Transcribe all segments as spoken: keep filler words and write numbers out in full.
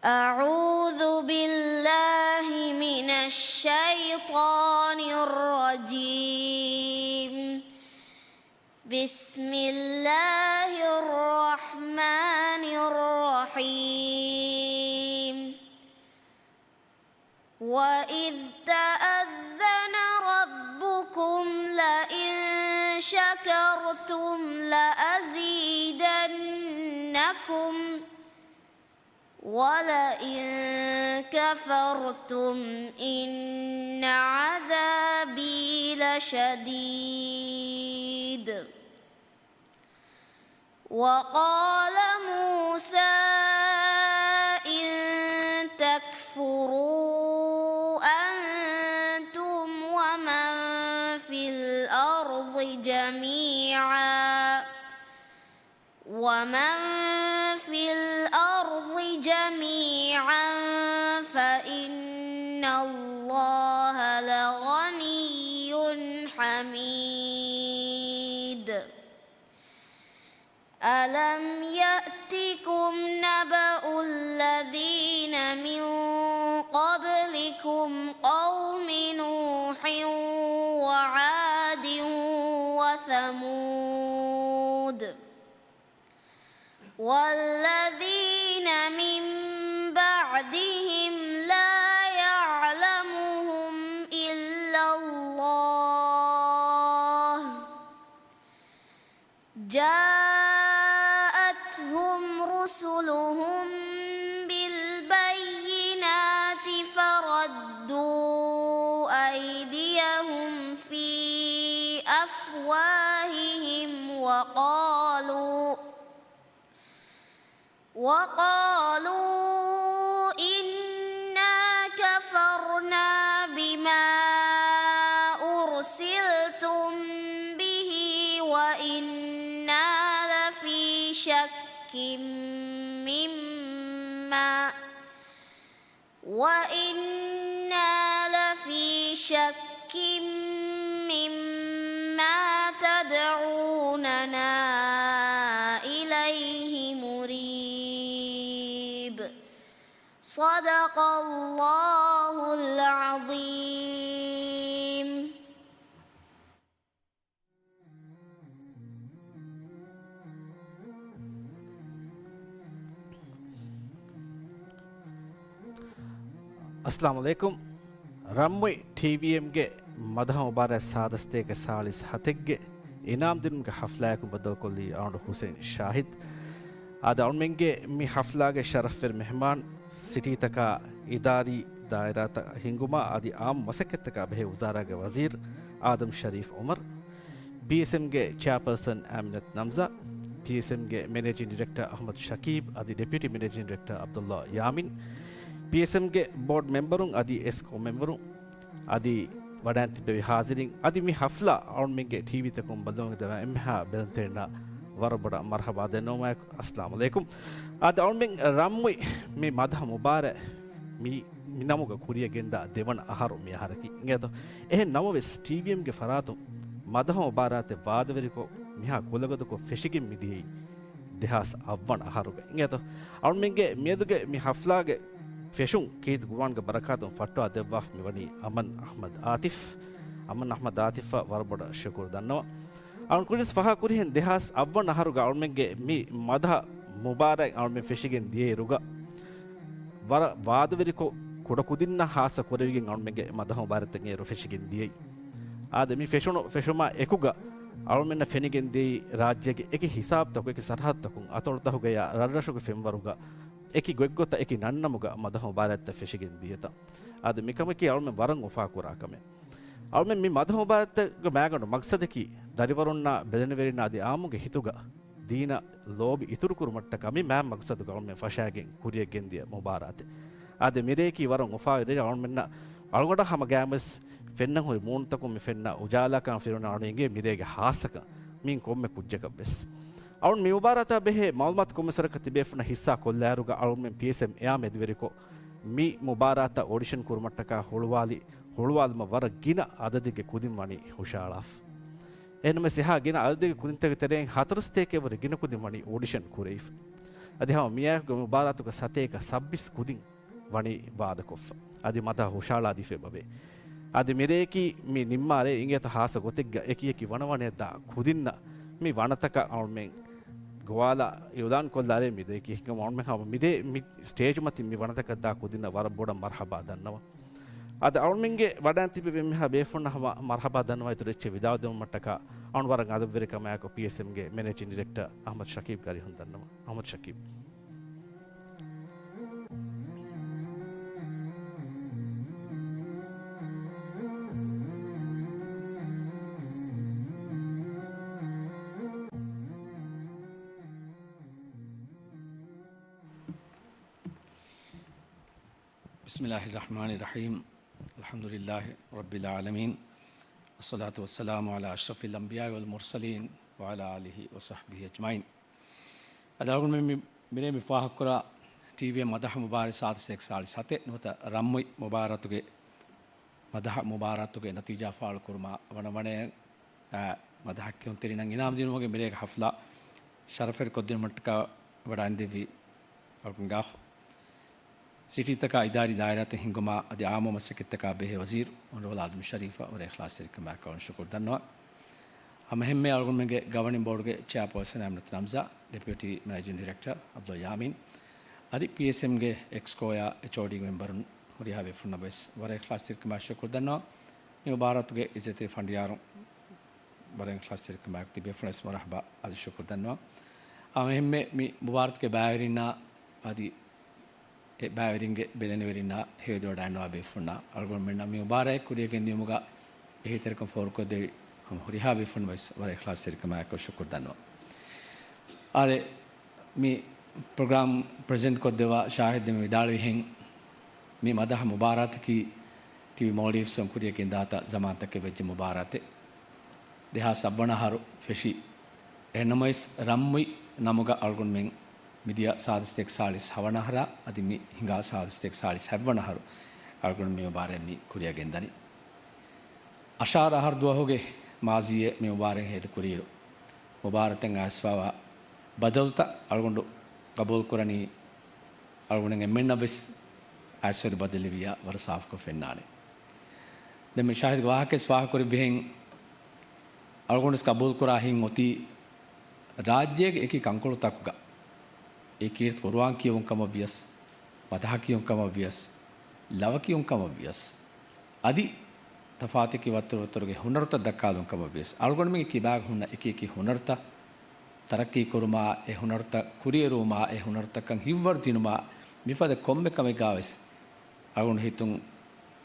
أعوذ بالله من الشيطان الرجيم. بسم الله الرحمن الرحيم. وإذ تأذن ربكم لئن شكرتم لأزيدنكم ولئن كفرتم إن عذابي لشديد. وقال موسى إن تكفروا أنتم ومن في الأرض جميعا ومن في الأرض جميعا فإن الله لغني حميد. ألم يأتكم نبأ الذين من قبلكم قوم نوح وعاد وثمود والذين من بعدهم لا يعلمهم إلا الله جاءتهم رسلهم بالبينات فردوا أيديهم في أفواههم وقالوا وقالوا إنا كفرنا بما أرسلتم به وإنا لفي شك مما وإنا لفي شك مما تدعوننا إليه مريب. صدق الله العظيم. އައްސަލާމު ޢަލައިކުމް. ރަންމުއި ޓީވީއެމްގެ މަދަހަ މުބާރާތް ސާދަ ސަތޭކަ ސާޅީސް ހަތެއްގެ އިނާމް ދިނުމުގެ ޙަފްލާއަކުން ބައްދަލުކޮށްލީ އަޅުގަނޑު ޙުސެން ޝާހިދު. އާދެ، އަޅުމެންގެ މި ޙަފްލާގެ ޝަރަފްވެރި މެހެމާން، ސިޓީތަކާ އިދާރީ ދާއިރާތައް ހިންގުމާ އަދި އާއްމު މަސައްކަތްތަކާ ބެހޭ ވުޒާރާގެ ވަޒީރު އާދަމް ޝަރީފް ޢުމަރު، ޕީއެސްއެމްގެ ޗެއާޕާސަން އާމިނަތު ނަމްޒާ، ޕީއެސްއެމްގެ މެނޭޖިން ޑިރެކްޓަރ އަޙްމަދު ޝަކީބް އަދި ޑެޕިއުޓީ މެނޭޖިން ޑިރެކްޓަރ ޢަބްދުﷲ ޔާމީން، ޕީއެސްއެމްގެ ބޯޑް މެމްބަރުން އަދި އެސްކޯ މެމްބަރުން، އަދި ވަޑައިން ތިއްބެވި ޙާޒިރީން، އަދި މި ޙަފްލާ އަޅުމެންގެ ޓީވީތަކުން ބައްދަލުވަމުން ދެވާ އެންމެހާ ބެލުންތެރިންނަށް ވަރަށް ބޮޑަށް މަރްޙަބާ ދެންނެވުމާއެކު، އައްސަލާމު ޢަލައިކުމް. އާދެ، އަޅުމެން ރަންމުއި މި މަދަހަ މުބާރާތް މި، މި ނަމުގަ ކުރިޔަށް ގެންދާ ދެވަނަ އަހަރު މި އަހަރަކީ. އިނގޭތޯ؟ އެހެން ނަމަވެސް، ޓީވީއެމްގެ ފަރާތުން މަދަހަ މުބާރާތެއް ވާދަވެރިކޮށް، މިހާ ކުލަގަދަކޮށް ފެށިގެން މިދިޔައީ ދެހާސް އަށްވަނަ އަހަރުގަ. އިނގޭތޯ؟ އަޅުމެންގެ މިއަދުގެ މި ޙަފްލާގެ ފެށުން ކީރިތި ޤުރުއާންގެ ބަރަކާތުން ފައްޓަވާ ދެއްވާފަ މިވަނީ އަމަން އަޙްމަދު އާތިފް. އަމަން އަޙްމަދު އާތިފްއަށް ވަރަށް ބޮޑަށް ޝުކުރު ދަންނަވަން. އަޅުން ކުރިން ފަހާ ކުރިހެން ދެހާސް އަށްވަނަ އަހަރުގަ އަޅުމެންގެ މި މަދަހަ މުބާރާތް އަޅުމެން ފެށިގެން ދިޔައިރުގަ، ވަރަށް ވާދަވެރިކޮށް، ކުޑަކުދިންނަށް ޚާއްޞަ ކުރެވިގެން އަޅުމެންގެ މަދަހަ މުބާރާތްތައް އޭރު ފެށިގެން ދިޔައީ. އާދެ، މި ފެށުނު ފެށުމާ އެކުގަ އަޅުމެންނަށް ފެނިގެން ދިޔައީ ރާއްޖޭގެ އެކި ހިސާބުތަކުން، އެކި ސަރަހައްދުތަކުން، އަތޮޅުތަކުގަޔާ ރަށްރަށުގެ ފެންވަރުގަ އެކި ގޮތްގޮތަށް އެކި ނަންނަމުގަ މަދަހަ މުބާރާތްތައް ފެށިގެން ދިޔަތަން. އާދެ، މިކަމަކީ އަޅުމެން ވަރަށް އުފާކުރާ ކަމެއް. އަޅުމެން މި މަދަހަ މުބާރާތްގެ މައިގަނޑު މަގްސަދަކީ، ދަރިވަރުންނާ، ބެލެނިވެރިންނާ އަދި އާއްމުގެ ހިތުގަ ދީނަށް ލޯބި އިތުރުކުރުމަށްޓަކާ މި މާތް މަގްސަދުގަ އަޅުމެން ފަށާގެން ކުރިޔަށް ގެންދިޔަ މުބާރާތެއް. އާދެ، މިރޭއަކީ ވަރަށް އުފާވެރި ރެއެއް. އަޅުމެންނަށް އަޅުގަނޑަށް ހަމަ ގާތްމުވެސް ފެންނަން ހުރި މޫނުތަކުން މި ފެންނަ އުޖާލާކަން ފިރުވަން އަޅުގަނޑަށް އެނގޭ މިރޭގެ ހާއްސަކަން މިއިން ކޮންމެ ކުއްޖަކަށްވެސް. އަޅުން މި މުބާރާތާ ބެހޭ މައުލޫމާތު ކޮންމެސް ވަރަކަށް ތިބޭފުޅުންނަށް ހިއްސާ ކޮށްލާއިރުގަ އަޅުމެން ޕީއެސްއެމް އެއާ މެދުވެރިކޮށް، މި މުބާރާތަށް އޮޑިޝަން ކުރުމަށްޓަކާ ހުޅުވާލި، ހުޅުވާލުމަށް ވަރަށް ގިނަ އަދަދެއްގެ ކުދިން ވަނީ ހުށައަޅާފަ. އެހެންނަމަވެސް އެހާ ގިނަ އަދަދެއްގެ ކުދިންތަކުގެ ތެރެއިން ހަތަރު ސަތޭކައަށްވުރެ ގިނަ ކުދިން ވަނީ އޮޑިޝަން ކުރެވިފަ. އަދި ހަމަ މިއާއެކުގެ މުބާރާތުގަ ސަތޭކަ ސައްބީސް ކުދިން ވަނީ ވާދަކޮށްފަ. އަދި މަދަހަ ހުށަހަޅާދީފައި ބަވޭ. އަދި މިރެއަކީ މި ނިންމާރޭ އިނގޭތޯ ހާއްސަ ގޮތެއްގަ އެކި އެކި ވަނަވަނައަށް ދާ ކުދިންނަށް މި ވަނަތަކަށް އަޅުމެން ގޮވާލާ އިއުލާން ކޮށްލާރޭ މި ދެއަކީ ހިނގަމު އަޅުމެން ހަމަ މިރޭ މި ސްޓޭޖު މަތިން މި ވަނަތަކަށް ދާ ކުދިންނަށް ވަރަށް ބޮޑަށް މަރްހަބާ ދަންނަވަން. އަދި އަޅުމެންގެ ވަޑައިން ތިބި އެންމެހާ ބޭފުޅުންނަށް ހަމަ މަރްހަބާ ދަންނަވާ އިތުރު އެއްޗެއް ވިދާޅު ދެވުމަށްޓަކާ އަޅުން ވަރަށް އަދަބުވެރި ކަމާއެކު ޕީއެސްއެމްގެ މެނޭޖިން ޑިރެކްޓަރ އަޙްމަދު ޝަކީބް ގާރި ހުން ދަންނަވަން. އަޙްމަދު ޝަކީބް. بسم الله الرحمن الرحيم. الحمد لله رب العالمين. والصلاة والسلام على أشرف الأنبياء والمرسلين وعلى آله وصحبه أجمعين. އަދި އަޅުގަނޑުމެން މި، މިރޭ މި ފާހަގަކުރާ ޓީވީއެމް މަދަހަ މުބާރާތް ސާދަ ސަތޭކަ ސާޅީސް ހަތެއް ނުވަތަ ރަންމުއި މުބާރާތުގެ، މަދަހަ މުބާރާތުގެ ނަތީޖާ ފާޅުކުރުމާ ވަނަވަނައަށް އާ، މަދަހަ ކިޔުންތެރިންނަށް އިނާމް ދިނުމުގެ މިރޭގެ ހަފްލާ ޝަރަފްވެރިކޮށްދިނުމަށްޓަކާ ވަޑައިންދެއްވި އަޅުގަނޑުގެ ސިޓީތަކާ އިދާރީ ދާއިރާތައް ހިންގުމާ އަދި އާއްމު މަސައްކަތްތަކާ ބެހޭ ވަޒީރު އޮނަރަބަލް އާދަމް ޝަރީފަށް ވަރަށް އިޚްލާޞްތެރިކަމާއެކު އަޅުގަނޑު ޝުކުރު ދަންނަވަން. ހަމައެހެންމެ އަޅުގަނޑުމެންގެ ގަވަނިން ބޯޑުގެ ޗެއާޕާސަން އަމިނަތު ނަމްޒާ، ޑެޕިއުޓީ މެނޭޖިން ޑިރެކްޓަރ އަބްދުﷲ ޔާމީން، އަދި ޕީއެސްއެމްގެ އެކްސްކޯއާ އެޗްއޯޑީގެ މެމްބަރުން ހުރިހާ ބޭފުޅުންނަށް ވެސް ވަރަށް އިޚްލާޞްތެރިކަމާއެކު ޝުކުރު ދަންނަވަން. މި މުބާރާތުގެ އިއްޒަތްތެރި ފަނޑިޔާރުން ވަރަށް އިޚްލާޞްތެރިކަމާއެކު ތިބޭފުޅުން ވެސް މަރްޙަބާ އަދި ޝުކުރު ދަންނަވަން. ހަމައެހެންމެ މި މުބާރާތުގެ ބައިވެރިންނާ އަދި އެ ބައިވެރިންގެ ބެލެނިވެރިންނާ ހެޔޮއެދިވަޑައިގަންނަވާ ބޭފުޅުންނާ އަޅުގަނޑުމެންނަށް މި މުބާރާތް ކުރިޔަށް ގެންދިޔުމުގަ އެހީތެރިކަން ފޯރުކޮށްދެވި ހަމަ ހުރިހާ ބޭފުޅުން ވެސް ވަރަށް އިޚްލާޞްތެރިކަމާއެކު ޝުކުރު ދަންނަވަން. އާދެ، މި ޕްރޮގްރާމް ޕްރެޒެންޓް ކޮށްދެއްވާ ޝާހިދު ދެމެ ވިދާޅުވިހެން، މި މަދަހަ މުބާރާތަކީ ޓީވީ މޯލްޑިވްސް އިން ކުރިޔަށް ގެންދާތާ ޒަމާންތަކެއް ވެއްޖެ މުބާރާތެއް. ދެހާސް ސައްވަނަ އަހަރު ފެށި. އެހެންނަމަވެސް ރަންމުއި ނަމުގަ އަޅުގަނޑުމެން މިދިޔަ ސާދަ ސަތޭކަ ސާޅީސް ހަވަނަ އަހަރާ އަދި މި ހިނގާ ސާދަ ސަތޭކަ ސާޅީސް ހަތްވަނަ އަހަރު އަޅުގަނޑު މި މުބާރާތް މި ކުރިޔަށް ގެންދަނީ. އަށާރަ އަހަރު ދުވަހުގެ މާޒީއެއް މި މުބާރާތް ހޭދަކުރިއިރު، މުބާރާތަށް އައިސްފައިވާ ބަދަލުތައް އަޅުގަނޑު ގަބޫލުކުރަނީ، އަޅުގަނޑު އެންމެންނަށް ވެސް އައިސްފައި ބަދަލުވިޔާ ވަރަށް ސާފުކޮށް ފެންނާނެ. ދެން މި ޝާހިދުގެ ވާހަކައެއް ފާހަގަކުރެއްވިހެން، އަޅުގަނޑު ގަބޫލުކުރާ ހިތް އޮތީ ރާއްޖޭގެ އެކި ކަންކޮޅުތަކުގަ އެ ކީރިތި ޤުރުއާން ކިޔެވުން ކަމަށް ވިޔަސް، މަދަހަ ކިޔުން ކަމަށް ވިޔަސް، ލަވަ ކިޔުން ކަމަށް ވިޔަސް، އަދި ތަފާތެކި ވައްތަރު ވައްތަރުގެ ހުނަރުތައް ދައްކާލުން ކަމަށް ވިޔަސް، އަޅުގަނޑުމެންގެ ކިބާގަ ހުންނަ އެކި އެކި ހުނަރުތައް ތަރައްޤީ ކުރުމާ، އެ ހުނަރުތައް ކުރިއެރުވުމާ، އެ ހުނަރުތަކަށް ހިތްވަރު ދިނުމާ، މިފަދަ ކޮންމެ ކަމެއްގާވެސް އަޅުގަނޑު ހިތުން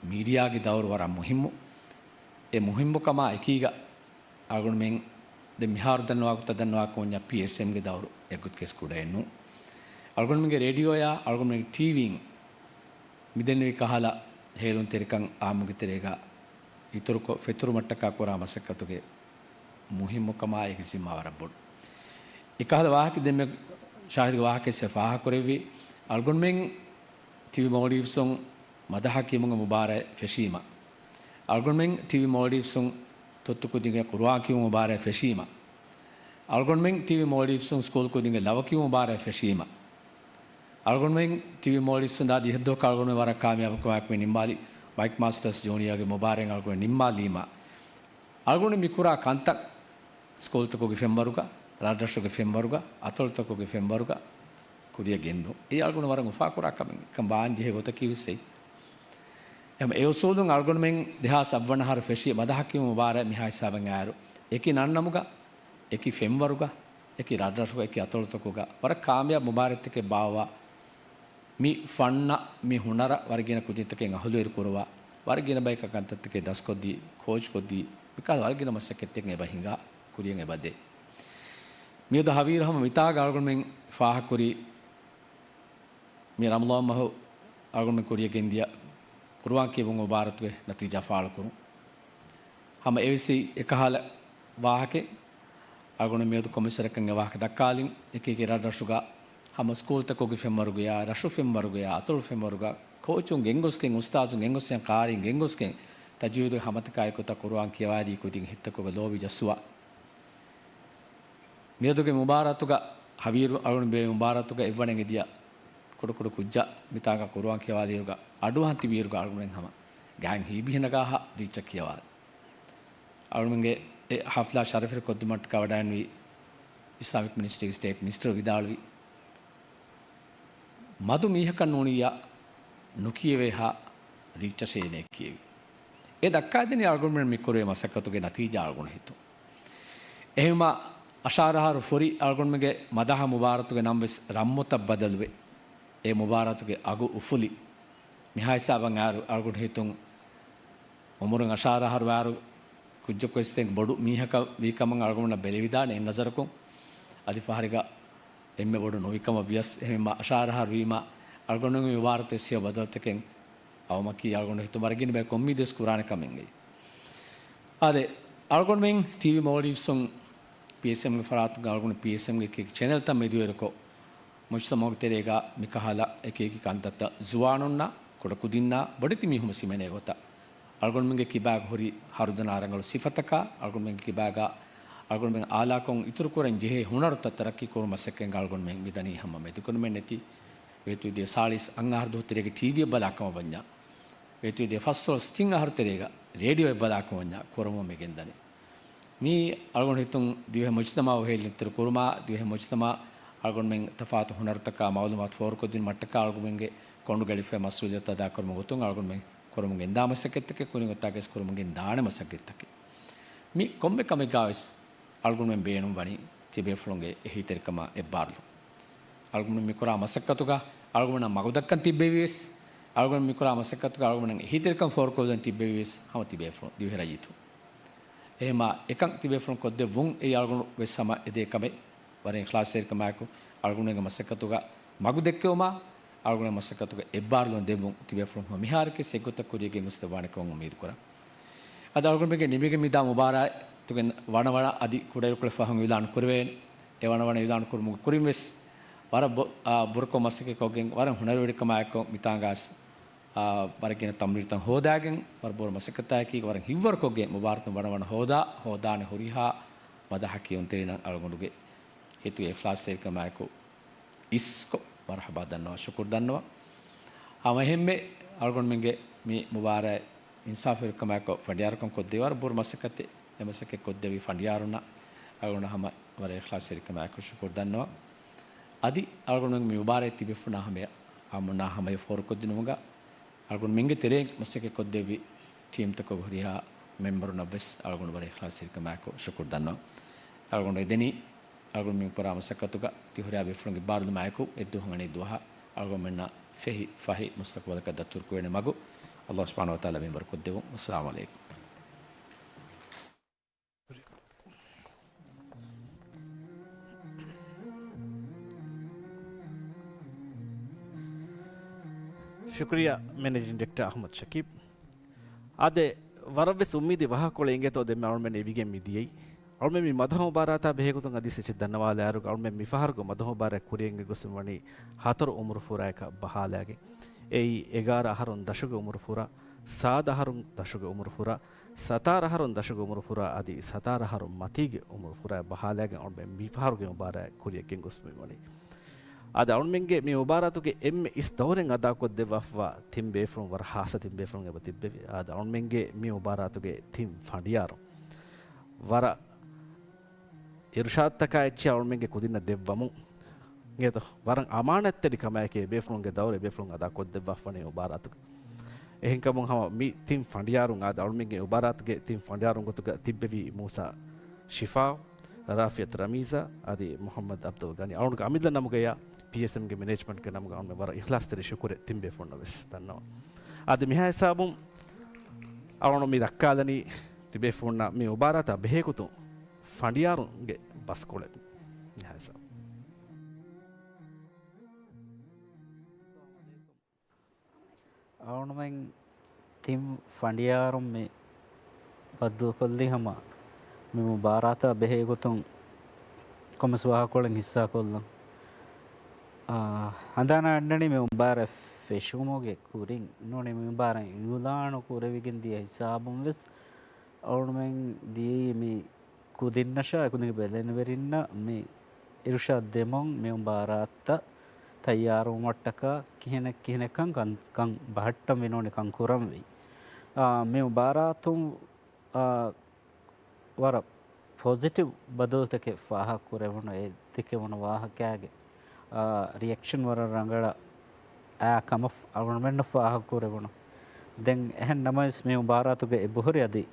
މީޑިއާގެ ދައުރު ވަރަށް މުހިއްމު. އެ މުހިއްމުކަމާ އެކީގަ އަޅުގަނޑުމެން ދެން މިހާރު ދަންނަވާ ގޮތަށް ދަންނަވާ ކަމަށް ޕީއެސްއެމްގެ ދައުރު އެއްގޮތަކަށް ކުޑައެއް ނޫން. އަޅުގަނޑުމެންގެ ރޭޑިއޯއާ އަޅުގަނޑުމެންގެ ޓީވީން މިދެންނެވި ކަހަލަ ހޭލުންތެރިކަން އާއްމުގެ ތެރޭގަ އިތުރުކޮށް ފެތުރުމަށްޓަކާ ކުރާ މަސައްކަތުގެ މުހިއްމުކަމާ އޭގެ ޒިންމާ ވަރަށް ބޮޑު. އެކަހަލަ ވާހަކަ ދެންމެ ޝާހިދުގެ ވާހަކައެއް ފާހަގަކުރެއްވި، އަޅުގަނޑުމެން ޓީވީ މޯލްޑިވްސުން މަދަހަ ކިޔުމުގެ މުބާރާތް ފެށީމަ، އަޅުގަނޑުމެން ޓީވީ މޯލްޑިވްސުން ތުއްތު ކުދިންގެ ޤުރުއާން ކިޔުމުގެ މުބާރާތް ފެށީމަ، އަޅުގަނޑުމެން ޓީވީ މޯލްޑިވްސުން ސްކޫލް ކުދިންގެ ލަވަ ކިޔުމުގެ މުބާރާތް ފެށީމަ، އަޅުގަނޑުމެން ޓީވީ މޯލްޑިވްސުން ދާދި ހެއްދޯ ކަޅުގަނޑު ވަރަށް ކާމިޔާބު ކަމާއެކު މި ނިންމާލި، މައިކް މާސްޓަރސް ޖޫނިއާގެ މުބާރާތް އަޅުގަނޑު ނިންމާލީމަ، އަޅުގަނޑު މި ކުރާ ކަންތައް ސްކޫލްތަކުގެ ފެންވަރުގަ، ރަށްރަށުގެ ފެންވަރުގަ، އަތޮޅުތަކުގެ ފެންވަރުގަ ކުރިޔަށް ގެންދުން. އެއީ އަޅުގަނޑު ވަރަށް އުފާކުރާ ކަމެއް. ކަން ވާން ޖެހޭ ގޮތަކީ ވެސް އެއީ. އެހެން އެ އުސޫލުން އަޅުގަނޑުމެން ދެހާސް ސައްވަނަ އަހަރު ފެށި މަދަހަ ކިޔުމުގެ މުބާރާތް މިހާ ހިސާބަށް އައިއިރު، އެކި ނަންނަމުގަ، އެކި ފެންވަރުގަ، އެކި ރަށްރަށުގަ، އެކި އަތޮޅުތަކުގަ ވަރަށް ކާމިޔާބު މުބާރާތްތަކެއް ބާއްވާ، މި ފަންނަށް، މި ހުނަރަށް ވަރަށް ގިނަ ކުދިންތަކެއް އަހުލުވެރި ކުރައްވާ، ވަރަށް ގިނަ ބަޔަކަށް ކަންތައްތަކެއް ދަސްކޮށްދީ، ކޯޗްކޮށްދީ، މިކަހަލަ ވަރަށް ގިނަ މަސައްކަތްތަކެއް އެބަ ހިނގާ، ކުރިޔަށް އެބަ ދޭ. މިއަދު ހަވީރު ހަމަ މިތާގަ އަޅުގަނޑުމެން ފާހަގަކުރީ، މި ރަމަޟާން މަހު އަޅުގަނޑުމެން ކުރިޔަށް ގެންދިޔަ ޤުރުއާން ކިޔެވުމުގެ މުބާރާތުގެ ނަތީޖާ ފާޅުކުރުން. ހަމަ އެވެސް އެކަހަލަ ވާހަކައެއް. އަޅުގަނޑު މިއަދު ކޮމިސަރަކަށް އެ ވާހަކަ ދައްކާލިން، އެކި އެކި ރަށްރަށުގަ ހަމަ ސްކޫލްތަކުގެ ފެންވަރުގަޔާ، ރަށު ފެންވަރުގަޔާ، އަތޮޅު ފެންވަރުގަ ކޯޗުން ގެންގޮސްގެން، އުސްތާޒުން ގެންގޮސްގެން، ޤާރީން ގެންގޮސްގެން، ތަޖްވީދުގެ ހަމަތަކާއެކު ތަ ޤުރުއާން ކިޔަވާދީ ކުދިން ހިތްތަކުގަ ލޯބި ޖައްސުވާ. މިއަދުގެ މުބާރާތުގަ ހަވީރު އަޅުގަނޑު ބޭ މުބާރާތުގަ އެއްވަނައިން އެދިޔަ ކުޑަކުޑަ ކުއްޖާ މިތާނގަ ކުރުއާން ކިޔަވާލިއިރުގަ އަޑުއަހަން ތިބިއިރުގަ އަޅުގަނޑުމެން ހަމަ ގާތް ހީބިހި ނަގާހާ ރީއްޗަށް ކިޔަވާލި. އަޅުގަނޑުމެންގެ އެ ހަފްލާ ޝަރަފި ކޮށްދިނުމަށްޓަކާ ވަޑައިގެންނެވި އިސްލާމިކް މިނިސްޓްރީގެ ސްޓޭޓް މިނިސްޓަރު ވިދާޅުވި، މަދު މީހަކަށް ނޫނިއްޔާ ނުކިޔެވޭހާ ރީއްޗަށޭ އޭނަ ކިޔެވި. އެ ދައްކާދިނީ އަޅުގަނޑުމެން މި ކުރެވޭ މަސައްކަތުގެ ނަތީޖާ އަޅުގަނޑު ހިތުން. އެހެންވީމާ، އަށާރަ އަހަރު ފުރި އަޅުގަނޑުމެންގެ މަދަހަ މުބާރާތުގެ ނަން ވެސް ރަންމުތައް ބަދަލުވެ، އެ މުބާރާތުގެ އަގު އުފުލި. މިހާ ހިސާބަށް އައިއިރު އަޅުގަނޑު ހިތުން އުމުރުން އަށާރަ އަހަރު އައިއިރު ކުއްޖަކުވެސް ދެން ބޮޑު މީހަކަށް ވީކަމަށް އަޅުގަނޑަށް ބެލެވިދާނެ އެއް ނަޒަރަކުން. އަދި ފަހަރެއްގަ އެންމެ ބޮޑު ނުވިކަމަށް ވިޔަސް، އެހެންވީމާ އަށާރަ އަހަރު ވީމާ އަޅުގަނޑުގެ މި މުބާރާތުގެ ސިޔަ ބަދަލުތަކެއް އައުމަކީ އަޅުގަނޑު ހިތުން ވަރަށް ގިނަ ބަޔަކު އުއްމީދުވެސް ކުރާނެ ކަމެއް އެއީ. އާދެ، އަޅުގަނޑުމެން ޓީވީ މޯލްޑިވްސުން ޕީއެސްއެމްގެ ފަރާތުގަ އަޅުގަނޑު ޕީއެސްއެމްގެ އެކި ޗެނެލްތައް މެދުވެރިކޮށް، މުޖްތަމަޢުގެ ތެރޭގަ މިކަހަލަ އެކި އެކި ކަންތައްތައް ޒުވާނުންނާ ކުޑަކުދިންނާ ބޮޑެތި މީހުން ވެސް ހިމެނޭ ގޮތަށް، އަޅުގަނޑުމެންގެ ކިބާގަ ހުރި ހަރުދަނާ ރަނގަޅު ސިފަތަކާ، އަޅުގަނޑުމެންގެ ކިބާގަ އަޅުގަނޑުމެން އާލާކޮށް އިތުރުކުރަން ޖެހޭ ހުނަރުތައް ތަރައްޤީ ކުރުމަށް މަސައްކަތް އަޅުގަނޑުމެން މިދަނީ ހަމަ މެދުކުރުމެއް ނެތި. ވޭތުވެދިޔަ ސާޅީސް އަށް އަހަރު ދުވަހު ތެރޭގަ ޓީވީއެއް ބަލާކަމަށް ވަންޏާ، ވޭތުވެދިޔަ ފަސްދޮޅަސް ތިން އަހަރު ތެރޭގަ ރޭޑިއޯއެއް ބަލާކަމަށް ވަންޏާ ކުރަމުން މި ގެންދަނީ. މީ އަޅުގަނޑު ހިތުން ދިވެހި މުޖްތަމަޢު ހޭލިންތިރި ކުރުމާ، ދިވެހި މުޖްތަމަޢަށް އަޅުގަނޑުމެން ތަފާތު ހުނަރުތަކާ މަޢުލޫމާތު ފޯރުކޮށްދިނުމަށްޓަކާ އަޅުގަނޑުމެންގެ ކޮނޑުގެ އެޅިފައި މަސްއޫލިއްޔަތު އަދާކުރުމުގެ ގޮތުން އަޅުގަނޑުމެން ކުރަމުން ގެންދާ މަސައްކަތްތަކެއް، ކުރިން އޮތާގަސް ކުރަމުން ގެންދާނެ މަސައްކަތްތަކެއް. މި ކޮންމެ ކަމެއްގާވެސް އަޅުގަނޑުމެން ބޭނުން ވަނީ ތިބޭފުޅުންގެ އެހީތެރިކަމާ އެއްބާރުލުން. އަޅުގަނޑު މި ކުރާ މަސައްކަތުގަ އަޅުގަނޑަށް މަގުދައްކަން ތިއްބެވި ވެސް، އަޅުގަނޑު މި ކުރާ މަސައްކަތުގަ އަޅުގަނޑަށް އެހީތެރިކަން ފޯރުކޮށްލަން ތިއްބެވި ވެސް ހަމަ ތިބޭފުޅުން، ދިވެހި ރައްޔިތުން. އެހެންމާ އެކަން ތިބޭފުޅުން ކޮށްދެއްވުން އެއީ އަޅުގަނޑު ވެސް ހަމަ އެދޭ ކަމެއް. ވަރަށް އިޚްލާޞްތެރިކަމާއެކު އަޅުގަނޑުގެ މަސައްކަތުގަ މަގު ދެއްކެވުމާ، އަޅުގަނޑުގެ މަސައްކަތުގަ އެއްބާރުލުން ދެއްވުން ތިބޭފުޅުން ހަމަ މިހާރަކީ އެއްގޮތަށް ކުރިޔަށް ގެންގޮސްދެއްވާނެކަމަށް އުއްމީދު ކުރަން. އަދި އަޅުގަނޑުމެންގެ ނިމިގެން މިދާ މުބާރާތުގެ ވަނަވަނަ އަދި ކުޑައިރުކޮޅެއް ފަހުން އިޢުލާނު ކުރެވޭނެ. އެ ވަނަވަނަ އިޢުލާނު ކުރުމުގެ ކުރިން ވެސް ވަރަށް ބޮ-، އާ، ބުރަކޮށް މަސައްކަތް ކޮށްގެން ވަރަށް ހުނަރުވެރިކަމާއެކު މިތާނގަ އާ، ވަރަށް ގިނަ ތަމްރީނުތައް ހޯދާގެން، ވަރަށް ބޮޑު މަސައްކަތާއެކީ ވަރަށް ހިތްވަރުކޮށްގެން މުބާރާތުން ވަނަވަނަ ހޯދާ، ހޯދާނެ ހުރިހާ މަދަހަކީ އޮންތެރިންނަށް އަޅުގަނޑުގެ ހިތުގެ އިޚްލާޞްތެރިކަމާއެކު އިސްކޮށް މަރުޙަބާ ދަންނަވާ، ޝުކުރު ދަންނަވާ. ހަމައެހެންމެ އަޅުގަނޑުމެންގެ މި މުބާރާތް އިންސާފުވެރިކަމާއެކު ފަނޑިޔާރުކަން ކޮށްދޭ ވަރަށް ބޮޑު މަސައްކަތެއް، އެ މަސައްކަތް ކޮށްދެއްވި ފަނޑިޔާރުންނަށް އަޅުގަނޑު ހަމަ ވަރަށް އިޚްލާޞްތެރިކަމާއެކު ޝުކުރު ދަންނަވާ. އަދި އަޅުގަނޑުމެން މި މުބާރާތް ތިބޭފުޅުންނާ ހަމަޔަށް، އާއްމުންނާ ހަމަޔަށް ފޯރުކޮށްދިނުމުގަ އަޅުގަނޑުމެންގެ ތެރެއިން މަސައްކަތް ކޮށްދެއްވި ޓީމްތަކުގެ ހުރިހާ މެމްބަރުންނަށްވެސް އަޅުގަނޑު ވަރަށް އިޚްލާޞްތެރިކަމާއެކު ޝުކުރު ދަންނަވަން. އަޅުގަނޑު އެދެނީ އަޅުގަނޑު މި ކުރާ މަސައްކަތުގަ ތި ހުރިހާ ބޭފުޅުންގެ އިއްބާރުލުމާއެކު އެއްދުވަހު އަނެއް ދުވަހަށް އަޅުގަނޑުމެންނަށް ފެހި ފަހި މުސްތަޤުބަލަކަށް ދަތުރުކުރެވޭނެ މަގު ﷲ ސުބްޙާނަހޫ ވަތަޢާލާ މިންވަރު ކޮށްދެއްވުން. އައްސަލާމު ޢަލައިކުމް. ޝުކުރިއްޔާ މެނޭޖިން ޑިރެކްޓަރ އަޙްމަދު ޝަކީބް. އާދެ، ވަރަށްވެސް އުއްމީދީ ވާހަކަކޮޅެއް އިނގޭތޯ ދެންމެ އަޅުމެން އިވިގެން މިދިޔައީ. އަޅުމެން މި މަދަހަ މުބާރާތާ ބެހޭގޮތުން އަދި އެއްޗެއް ދަންނަވާލާއިރު، އަޅުމެން މިފަހަރުގެ މަދަހަ މުބާރާތް ކުރިޔަށް އެނގިގޮސް ވަނީ ހަތަރު އުމުރު ފުރާޔަކަށް ބަހާލާގެން. އެއީ، އެގާރަ އަހަރުން ދަށުގެ އުމުރު ފުރާ، ސާދަ އަހަރުން ދަށުގެ އުމުރު ފުރާ، ސަތާރަ އަހަރުން ދަށުގެ އުމުރު ފުރާ، އަދި ސަތާރަ އަހަރުން މަތީގެ އުމުރު ފުރާޔަށް ބަހާލާގެން އަޅުމެން މިފަހަރުގެ މުބާރާތް ކުރިޔަށް ގެންގޮސް މިވަނީ. އަދި އަޅުމެންގެ މި މުބާރާތުގެ އެންމެ އިސް ދައުރެއް އަދާކޮށްދެއްވާފަ ތިން ބޭފުޅުން ވަރަށް ހާއްސަ ތިން ބޭފުޅުން އެބަ ތިއްބެވި. އާދެ، އަޅުމެންގެ މި މުބާރާތުގެ ތިން ފަނޑިޔާރު ވަރަށް އިރުޝާދުތަކާ އެއްޗެއް އަޅުމެންގެ ކުދިންނަށް ދެއްވަމުން އިނގޭތޯ، ވަރަށް އަމާނަތްތެރި ކަމާއެކޭ ބޭފުޅުންގެ ދައުރެއް ބޭފުޅުން އަދާކޮށްދެއްވާފަ ވަނީ މުބާރާތުގަ. އެހެންކަމުން ހަމަ މި ތިން ފަނޑިޔާރުން އާދެ، އަޅުމެންގެ މުބާރާތުގެ ތިން ފަނޑިޔާރުން ގޮތުގަ ތިއްބެވި މޫސާ ޝިފާ، ރާފިއަތު ރަމީޒާ އަދި މުޙައްމަދު އަބްދުލް ޣަނީ. އަޅުގަނޑުގެ އަމިއްލަ ނަމުގަޔާ ޕީއެސްއެމްގެ މެނޭޖްމަންޓްގެ ނަމުގަ އަޅުމެން ވަރަށް އިޚްލާޞްތެރި ޝުކުރެއް ތިން ބޭފުޅުންނަށް ވެސް ދަންނަވަން. އަދި މިހާ ހިސާބުން އަޅުގަނޑު މި ދައްކާލަނީ ތިބޭފުޅުންނަށް މި މުބާރާތާ ބެހޭގޮތުން ފަނޑިޔާރުންގެ ބަސްކޮޅެއް. މިހާ ހިސާބުން. އަޅުމެން ތިން ފަނޑިޔާރުން މި ބައްދަލުކޮށްލީ ހަމަ މި މުބާރާތާ ބެހޭގޮތުން ކޮންމެސް ވާހަކަކޮޅެއް ހިއްސާކޮށްލަން. އާ، ހަނދާނަށް އަންނަނީ މި މުބާރާތް ފެށުމުގެ ކުރިން ނޫނީ މި މުބާރާތް އިޢުލާނު ކުރެވިގެން ދިޔަ ހިސާބުން ވެސް އަޅުމެން ދިޔައީ މި ކުދިންނަށާ އެކުދިންގެ ބެލެނިވެރިންނަށް މި އިރުޝާދު ދެމުން މި މުބާރާތަށް ތައްޔާރުވުމަށްޓަކާ ކިހިނެއް ކިހިނެއްކަން ކަން، ކަން ބަހައްޓަން ވެ ނޫނީ ކަން ކުރަން ވެއްޖެ. އާ، މި މުބާރާތުން، އާ، ވަރަށް ޕޮޒިޓިވް ބަދަލުތަކެއް ފާހަގަކުރެވުނު، އެ ދެކެވުނު ވާހަކައިގެ، އާ، ރިއެކްޝަން ވަރަށް ރަނގަޅަށް އާ ކަމަށް އަޅުގަނޑުމެންނަށް ފާހަގަކުރެވުނު. ދެން އެހެން ނަމަވެސް މި މުބާރާތުގެ އެބަހުރި އަދި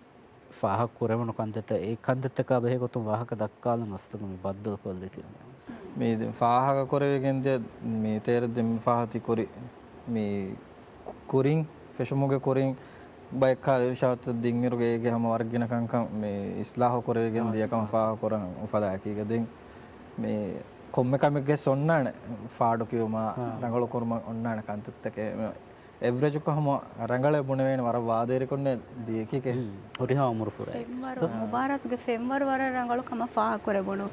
ފާހަގަކުރެވުނު ކަންތައްތައް، އެ ކަންތައްތަކާ ބެހޭގޮތުން ވާހަކަ ދައްކާލަން އަސްލުގަ މި ބައްދަލުކޮށްލިތީ. މި ފާހަގަކުރެވިގެންދިޔަ މި ތޭރަ ދެން ފާހަގަތި ކުރި މި ކުރިން، ފެށުމުގެ ކުރިން ބަޔަކާ އިރުޝާދު ދިންއިރުގެ އޭގެ ހަމަ ވަރަށް ގިނަ ކަންކަން މި އިސްލާހު ކުރެވިގެން ދިޔަ ކަމަށް ފާހަގަކުރަން އުފަލާއެކީގަ ދެން މި ކޮންމެ ކަމެއްގެސް އޮންނާނެ ފާޑުކިޔުމާ ރަނގަޅުކުރުމަށް އޮންނާނެ ކަންތައްތަކެއް. އެވްރެޖުކޮށް ހަމަ ރަނގަޅަށް ބުނެވޭނެ ވަރަށް ވާދަވެރިކޮށް ދިޔަކީކޭ. ހުރިހާ އުމުރުފުރާ ފެންވަރު، މުބާރާތުގެ ފެންވަރު ވަރަށް ރަނގަޅު ކަމަށް ފާހަގަކުރެވުނު.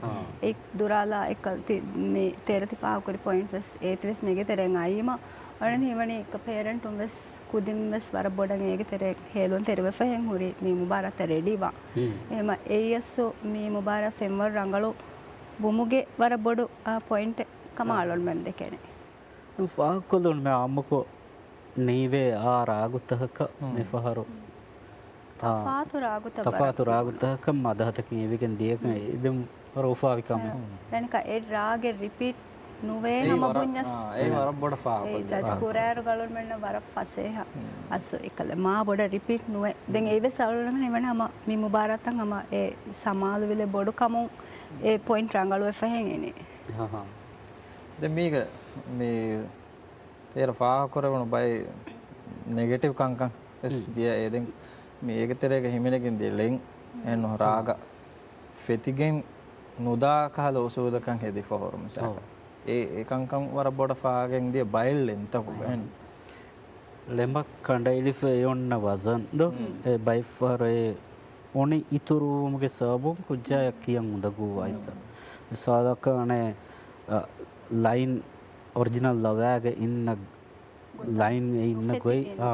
އެ ދުރާލާ އެކަލް ތި-، މި ތޭރަ ތި ފާހަގަކުރި ޕޮއިންޓް ވެސް އޭތި ވެސް މީގެ ތެރެއިން އައީމަ، އަޅަން ހީވަނީ އެކަ ޕޭރެންޓުން ވެސް ކުދިން ވެސް ވަރަށް ބޮޑަށް އޭގެ ތެރޭ ހޭލުން ތެރިވެފަ ހެން ހުރީ މި މުބާރާތަށް ރެޑީވާ. އެހެމަ އެއީ އަސްލު މި މުބާރާތް ފެންވަރު ރަނގަޅު ވުމުގެ ވަރަށް ބޮޑު، އާ، ޕޮއިންޓެއް ކަމަށް އަޅުންމެން ދެކެނެ. ފާހަގަކޮށްލުން މި އާއްމުކޮށް ނީވޭ އާ ރާގުތަކަކަށް މި ފަހަރު، އާ، ތަފާތު ރާގުތައް ތަފާތު ވަރަށް ރާގުތަކަކަށް މަދަހަތަކެއް އެވިގެން ދިޔަކަން އެ ދެން ވަރަށް އުފާވި ކަމެއް. ދެން އެ ރާގެއް ރިޕީޓް ނުވޭ ހަމަ ބުންޏަސް. އެ ވަރަށް ބޮޑަށް ފާހަގަކޮށްލި. ޖަޖް ކުރާއިރު ގަޅުންމެންނަށް ވަރަށް ފަސޭހަ. އަސް އެކަލަ މާ ބޮޑަށް ރިޕީޓް ނުވޭ. ދެން އެއްވެސް އަޅުގަނޑު ހީވަނީ ހަމަ މި މުބާރާތަށް ހަމަ އެ ސަމާލުވިލެއް ބޮޑު ކަމުން އެ ޕޮއިންޓް ރަނގަޅުވެފަ ހެން އިނީ. ދެން މީގަ މި ތޭރަ ފާހަގަކުރެވުނު ބައެއް ނެގެޓިވް ކަންކަން ވެސް ދިޔަ އެ ދެން މި އޭގެ ތެރޭގަ ހިމެނިގެން ދިޔަ ޅެން އެހެން ރާގަށް ފެތިގެން ނުދާ ކަހަލަ އުސޫލަކަށް ހެދިފަ ހުރު މިސާލަކަށް. އެ، އެ ކަންކަން ވަރަށް ބޮޑަށް ފާހަގައިން ދިޔަ ބައެއް ޅެންތަކުގަ އެހެން. ޅެމަށް ކަނޑައެޅިފަ އެ އޮންނަ ވަޒަން ދޯ؟ އެ ބައެއްފަހަރު އެ އޮނި އިތުރުވުމުގެ ސަބަބުން ކުއްޖާޔަށް ކިޔަން އުނދަގޫވާ އިސް. މިސާލަކަށް އަނެއް، އަ، ލައިން އޮރިޖިނަލް ލަވައިގަ އިންނަ ލައިން އެ އިންނަ ގޮތް، އާ،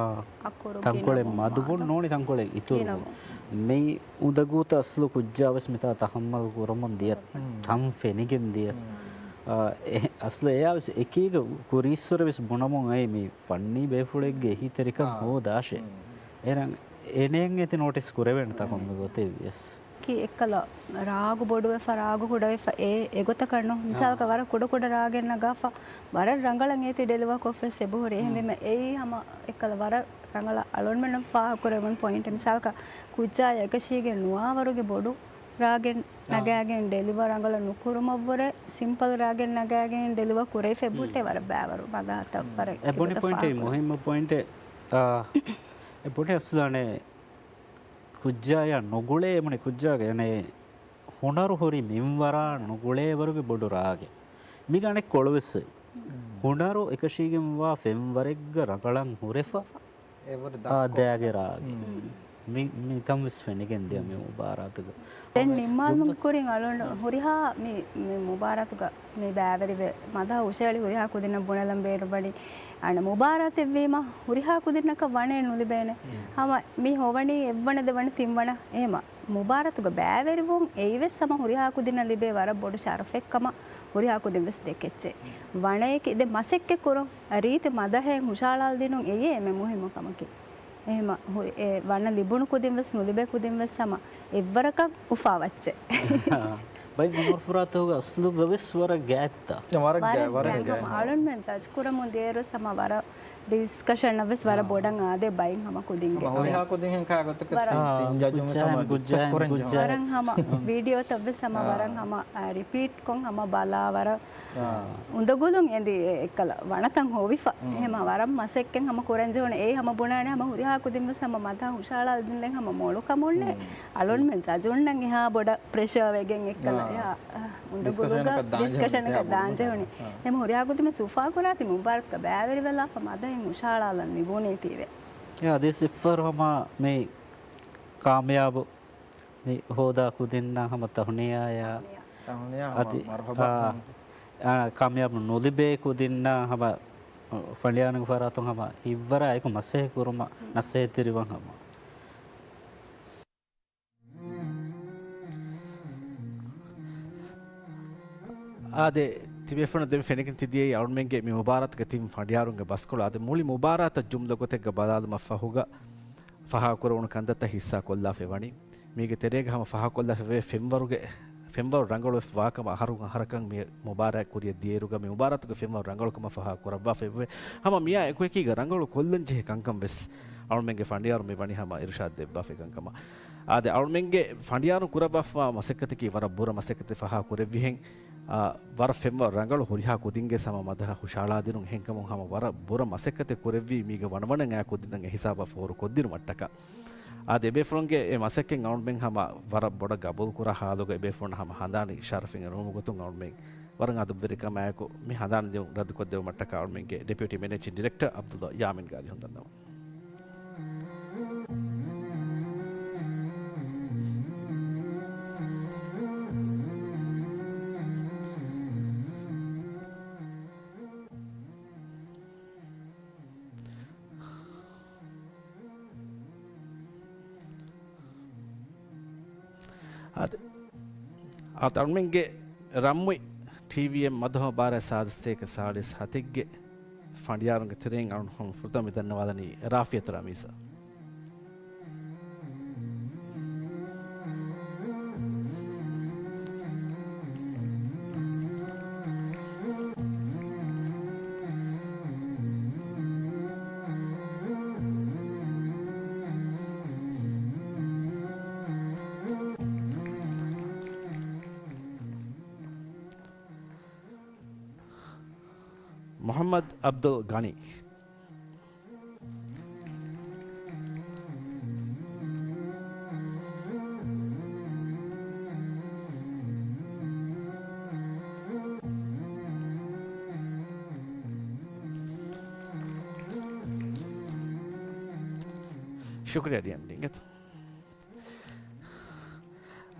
ތަންކޮޅެއް މަދުވުން ނޫނީ ތަންކޮޅެއް އިތުރުވުން. މި އުނދަގޫތައް އަސްލު ކުއްޖާ ވެސް މިތާ ތަހައްމަލް ކުރަމުން ދިޔަ ތަން ފެނިގެން ދިޔަ. އާ، އެ، އަސްލު އެޔާ ވެސް އެކީގަ ކުރީއްސުރެ ވެސް ބުނަމުން އައި މި ފަންނީ ބޭފުޅެއްގެ އެހީތެރިކަން ހޯދާށޭ. އޭރަން އޭނައަށް އޭތި ނޯޓިސް ކުރެވޭނެތާ ކޮންމެ ގޮތެއް ވިޔަސް. ކީ އެއްކަލަ ރާގު ބޮޑުވެފަ، ރާގު ކުޑަވެފަ، އެ، އެގޮތަކަށް ނޫން. މިސާލަކަށް ވަރަށް ކުޑަ ކުޑަ ރާގެއް ނަގާފަ، ވަރަށް ރަނގަޅަށް އޭތި ޑެލިވާ ކޮށްފަ ވެސް އެބަހުރި. އެހެންވީމަ އެއީ ހަމަ އެއްކަލަ ވަރަށް ރަނގަޅަށް އަޅުންމެންނަށް ފާހަގަކުރެވުނު ޕޮއިންޓެއް. މިސާލަކަށް ކުއްޖާ އެކަށީގެން ނުވާވަރުގެ ބޮޑު ރާގެއް ނަގާގެން ޑެލިވާ ރަނގަޅަށް ނުކުރުމަށްވުރެ، ސިމްޕަލް ރާގެއް ނަގާގެން ޑެލިވާ ކުރެވިފަ އެބަހުއްޓޭ ވަރަށް ބައިވަރު މަދަހަތައް ވަރަށް އެބުނި ޕޮއިންޓެއް، މުހިއްމު ޕޮއިންޓެއް. އާ، އެބުނި އަސްލާނެ ކުއްޖާޔާ ނުގުޅޭ އެމުނި ކުއްޖާގެ އަނެއް ހުނަރު ހުރި މިންވަރާ ނުގުޅޭވަރުގެ ބޮޑު ރާގެއް. މީގަ އަނެއްކޮޅުވެސް ހުނަރު އެކަށީގެންވާ ފެންވަރެއްގަ ރަނގަޅަށް ހުރެފަ އާ ދާގެ ރާގެއް. މި، މިކަން ވެސް ފެނިގެން ދިޔަ މި މުބާރާތުގަ. ދެން ނިންމާލުމުގެ ކުރިން އަޅުން ހުރިހާ މި، މި މުބާރާތުގަ މި ބައިވެރިވެ، މަދަހަ ހުށައެޅި ހުރިހާ ކުދިންނަށް ބުނެލަން ބޭނުންވަނީ، އަނެއް މުބާރާތެއްވީމަ ހުރިހާ ކުދިންނަކަށް ވަނައެއް ނުލިބޭނެ. ހަމަ މި ހޮވަނީ އެއްވަނަ ދެވަނަ ތިންވަނަ. އެހެމަ މުބާރާތުގަ ބައިވެރިވުން އެއީވެސް ހަމަ ހުރިހާ ކުދިންނަށް ލިބޭ ވަރަށް ބޮޑު ޝަރަފެއް ކަމަށް ހުރިހާ ކުދިން ވެސް ދެކެއްޗޭ. ވަނައެކި ދެ މަސައްކަތް ކުރުން ރީތި މަދަހައެއް ހުށަހަޅާލަދިނުން އެއީ އެންމެ މުހިއްމު ކަމަކީ. އެހެމަ ހު-، އެ ވަނަ ލިބުނު ކުދިން ވެސް ނުލިބޭ ކުދިން ވެސް ހަމަ އެއްވަރަކަށް އުފާވައްޗޭ. ބައެއް އުމުރުފުރާތަކުގަ އަސްލުގަ ވެސް ވަރަށް ގާތްތަ؟ ވަރަށް ވަރަށް ގާތް. ގާތް. ހަމަ އަޅުންމެން ޖަޖް ކުރަމުން ދިޔައިރު ވެސް ހަމަ ވަރަށް ޑިސްކަޝަން ވެސް ވަރަށް ބޮޑަށް އާދޭ ބައިން ހަމަ ކުދިންގެ. ހުރިހާ ކުދިން ހެން ކާގޮތަކަށް ވަރަށް ތިން، ތިން ޖަޖުން ވެސް ހަމަ ޑިސްކަސް ކުރަން ޖެހުނު. ވަރަށް ހަމަ ވީޑިއޯތައް ވެސް ހަމަ ވަރަށް ހަމަ، އާ، ރިޕީޓް ކޮށް ހަމަ ބަލާ ވަރަށް އުނދަގުލުން އެނދި އެ އެއްކަލަ ވަނަތައް ހޮވިފަ. އެހެމަ ވަރަށް މަސައްކަތް ހަމަ ކުރަން ޖެހުނު. އެއީ ހަމަ ބުނާނެ ހަމަ ހުރިހާ ކުދިން ވެސް ހަމަ މަދަހަ ހުށަހަޅާލަދިން ދެން ހަމަ މޮޅު ކަމުންނެ. އަޅުންމެން ޖަޖުންނަށް އެހާ ބޮޑަށް ޕްރެޝަރ ވެގެން އެއްކަލަ އެހާ، އާ، އުނދަގުލުގަ ޑިސްކަޝަނަކަށް ދާން ޖެހުނީ. އެހެމަ ހުރިހާ ކުދިން ވެސް އުފާކުރާތި މުބާރާތުގަ ބައިވެރިވެލާފަ މަދަހައިން ހުށަހަޅާލަން ލިބުނީތީވެ. އެ އަދި ސިފަރު ހަމަ މި ކާމިޔާބު މި ހޯދާ ކުދިންނަށް ހަމަ ތަހުނިޔާޔާ. ތަހުނިޔާ ހަމަ އަދި، މަރުހަބާ. އާ، އާ، ކާމިޔާބު ނުލިބޭ ކުދިންނަށް ހަމަ ފަނޑިޔާނުގެ ފަރާތުން ހަމަ ހިތްވަރާ އެކު މަސައްކަތް ކުރުމަށް ނަސޭހަތްތެރިވަން ހަމަ. އާދެ، ތިބޭފުޅުން ދެން ފެނިގެން ތިދިޔައީ އަޅުމެންގެ މި މުބާރާތުގެ ތިން ފަނޑިޔާރުންގެ ބަސްކޮޅު. އާދެ، މުޅި މުބާރާތަށް ޖުމްލަ ގޮތެއްގަ ބަލާލުމަށް ފަހުގަ ފަހާކުރެވުނު ކަންތައްތައް ހިއްސާކޮށްލާފައި ވަނީ. މީގެ ތެރޭގަ ހަމަ ފަހާކޮށްލާފައިވޭ ފެންވަރުގެ، ފެންވަރު ރަނގަޅުވެފަ ވާކަމަށް އަހަރު އަހަރަކަށް މި މުބާރާތް ކުރިއަށް ދިޔައިރުގަ މި މުބާރާތުގެ ފެންވަރު ރަނގަޅުކަމަށް ފަހާ ކުރައްވާފައިވޭ. ހަމަ މިއާ އެކުއެކީގަ ރަނގަޅު ކޮށްލަން ޖެހޭ ކަންކަން ވެސް އަޅުމެންގެ ފަނޑިޔާރު މި ވަނީ ހަމަ އިރުޝާދް ދެއްވާފައި ކަންކަމަށް. އާދެ، އަޅުމެންގެ ފަނޑިޔާރުން ކުރައްވާފައިވާ މަސައްކަތަކީ ވަރަށް ބުރަ މަސައްކަތެއް ފަހާ ކުރެއްވިހެން، އާ، ވަރަށް ފެންވަރު ރަނގަޅު ހުރިހާ ކުދިންގެ ހަމަ މަދަހަ ހުށަހަޅާދިނުން. އެހެންކަމުން ހަމަ ވަރަށް ބުރަ މަސައްކަތެއް ކުރެއްވީ މީގެ ވަނަވަނައިން އާ ކުދިންނަށް އެހިސާބަށް ފޯރު ކޮށްދިނުމަށްޓަކާ. އާދެ، އެބޭފުޅުންގެ އެ މަސައްކަތް އަޅުމެން ހަމަ ވަރަށް ބޮޑަށް ގަބޫލުކުރާ ހާލުގަ އެބޭފުޅުންނަށް ހަމަ ހަނދާނީ ޝަރަފެއް އެނުމުގެ ގޮތުން އަޅުމެން ވަރަށް އަދަބުވެރިކަމާއެކު މި ހަނދާނީ ދިއުން ރައްދުކޮށްދެއްވުމަށްޓަކާ އަޅުމެންގެ ޑެޕިއުޓީ މެނޭޖިން ޑިރެކްޓަރ އަބްދުﷲ ޔާމީން ގާރި ހުންދަންނަވަން. އާދެ، އާދެ، އަޅުމެންގެ ރަންވީ ޓީވީއެމް މަދަހު މުބާރާތް ސާދަ ސަތޭކަ ސާޅީސް ހަތެއްގެ ފަނޑިޔާރުންގެ ތެރެއިން އަޅުން ހަމަ ފުރަތަމަ މި ދަންނަވާލަނީ ރާފިޔަތު ރަމީޒާ. މުޙައްމަދު ޢަބްދުލް ޣަނީ. ޝުކުރިއްޔާ ޑީއެމްޑީ އިނގޭތޯ.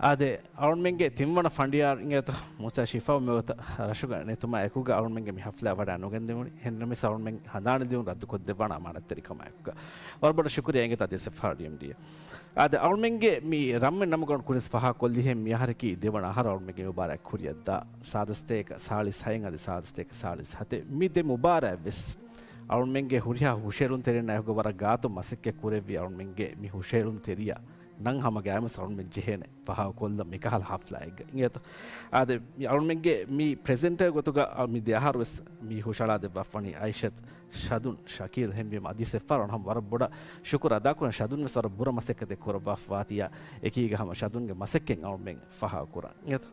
އާދެ، އަޅުމެންގެ ތިންވަނަ ފަނޑިޔާރު އިނގޭތޯ މޫސާ ޝިފާ މިވަގުތަށް ރަށުގަ ނެތުމާ އެކުގަ އަޅުމެންގެ މި ހަފްލާ ވަޑައި ނުގެންދެވުނީ. އެހެންނަމަވެސް އަޅުމެން ހަނދާނީ ދިއުން ރައްދުކޮށްދެއްވާނަ އަމާނަތްތެރިކަމާއެކުގަ. ވަރަށް ބޮޑަށް ޝުކުރިއްޔާ އިނގޭތޯ އަދިވެސް އެފްއާރްޑީއެމްޑީއަށް. އާދެ، އަޅުމެންގެ މި ރަންވީ ނަމުގަ ކުރިން ފަހާކޮށްލިހެން މިއަހަރަކީ ދެވަނަ އަހަރު އަޅުމެންގެ މުބާރާތް ކުރިއަށްދާ. ސާދަ ސަތޭކަ ސާޅީސް ހައެއް އަދި ސާދަ ސަތޭކަ ސާޅީސް ހަތެއް މި ދެ މުބާރާތް ވެސް އަޅުމެންގެ ހުރިހާ ހުށައެޅުންތެރިންނާ އެކުގަ ވަރަށް ގާތުން މަސައްކަތް ކުރެއްވި އަޅުމެންގެ މި ހުށައެޅުންތެރިޔާ ނަން ހަމަ ގައިމުވެސް އަޅުމެން ޖެހޭނެ ފަހާކޮށްލަން މިކަހަލަ ހަފްލާއެއްގަ އިނގޭތޯ. އާދެ، މި އަޅުމެންގެ މި ޕްރެޒެންޓަރ ގޮތުގަ މި ދެ އަހަރުވެސް މި ހުށައަޅާދެއްވާފަވަނީ އައިޝަތު، ޝަދުން، ޝަކީލް. އެހެންވީމަ އަދިވެސް އެއްފަހަރު ހަމަ ވަރަށް ބޮޑަށް ޝުކުރު އަދާކުރަން. ޝަދުންވެސް ވަރަށް ބުރަ މަސައްކަތެއް ކުރައްވާފަވާތީ އެކީގަ ހަމަ ޝަދުންގެ މަސައްކަތް އަޅުމެން ފަހާކުރަން އިނގޭތޯ.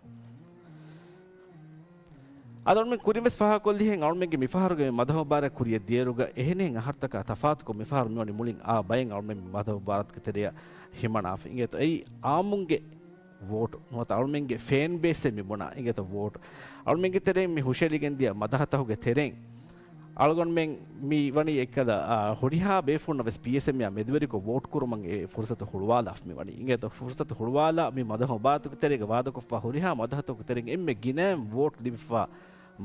އަދި އަޅުމެން ކުރިންވެސް ފަހާކޮށްލިހެން އަޅުމެންގެ މިފަހަރުގެ މި މަދަހު މުބާރާތް ކުރިއަށް ދިޔައިރުގަ އެހެނިހެން އަހަރުތަކާ ތަފާތުކޮށް މިފަހަރު މިވަނީ މުޅިން އާ ބައެއް އަޅުމެން މި މަދަހު މުބާރާތުގެ ތެރެއަށް ހިމަނާފަ އިނގޭތޯ. އެއީ އާއްމުންގެ ވޯޓު ނުވަތަ އަޅުމެންގެ ފޭން ބޭސްއެއް މި ބުނާ އިނގޭތޯ ވޯޓު. އަޅުމެންގެ ތެރެއިން މި ހުށައެޅިގެންދިޔަ މަދަހަތަކުގެ ތެރެއިން އަޅުގަނޑުމެން މި ވަނީ އެއްކަލަ، އާ، ހުރިހާ ބޭފުޅުންނަށް ވެސް ޕީއެސްއެމްއޭއާ މެދުވެރިކޮށް ވޯޓް ކުރުމަށް އެ ފުރުސަތު ހުޅުވާލާފަ މި ވަނީ. އިނގޭތޯ ފުރުސަތު ހުޅުވާލާ މި މަދަހު މުބާރާތުގެ ތެރޭގަ ވާދަކޮށްފަ ހުރިހާ މަދަހަތަކުގެ ތެރެއިން އެންމެ ގިނައިން ވޯޓް ލިބިފަ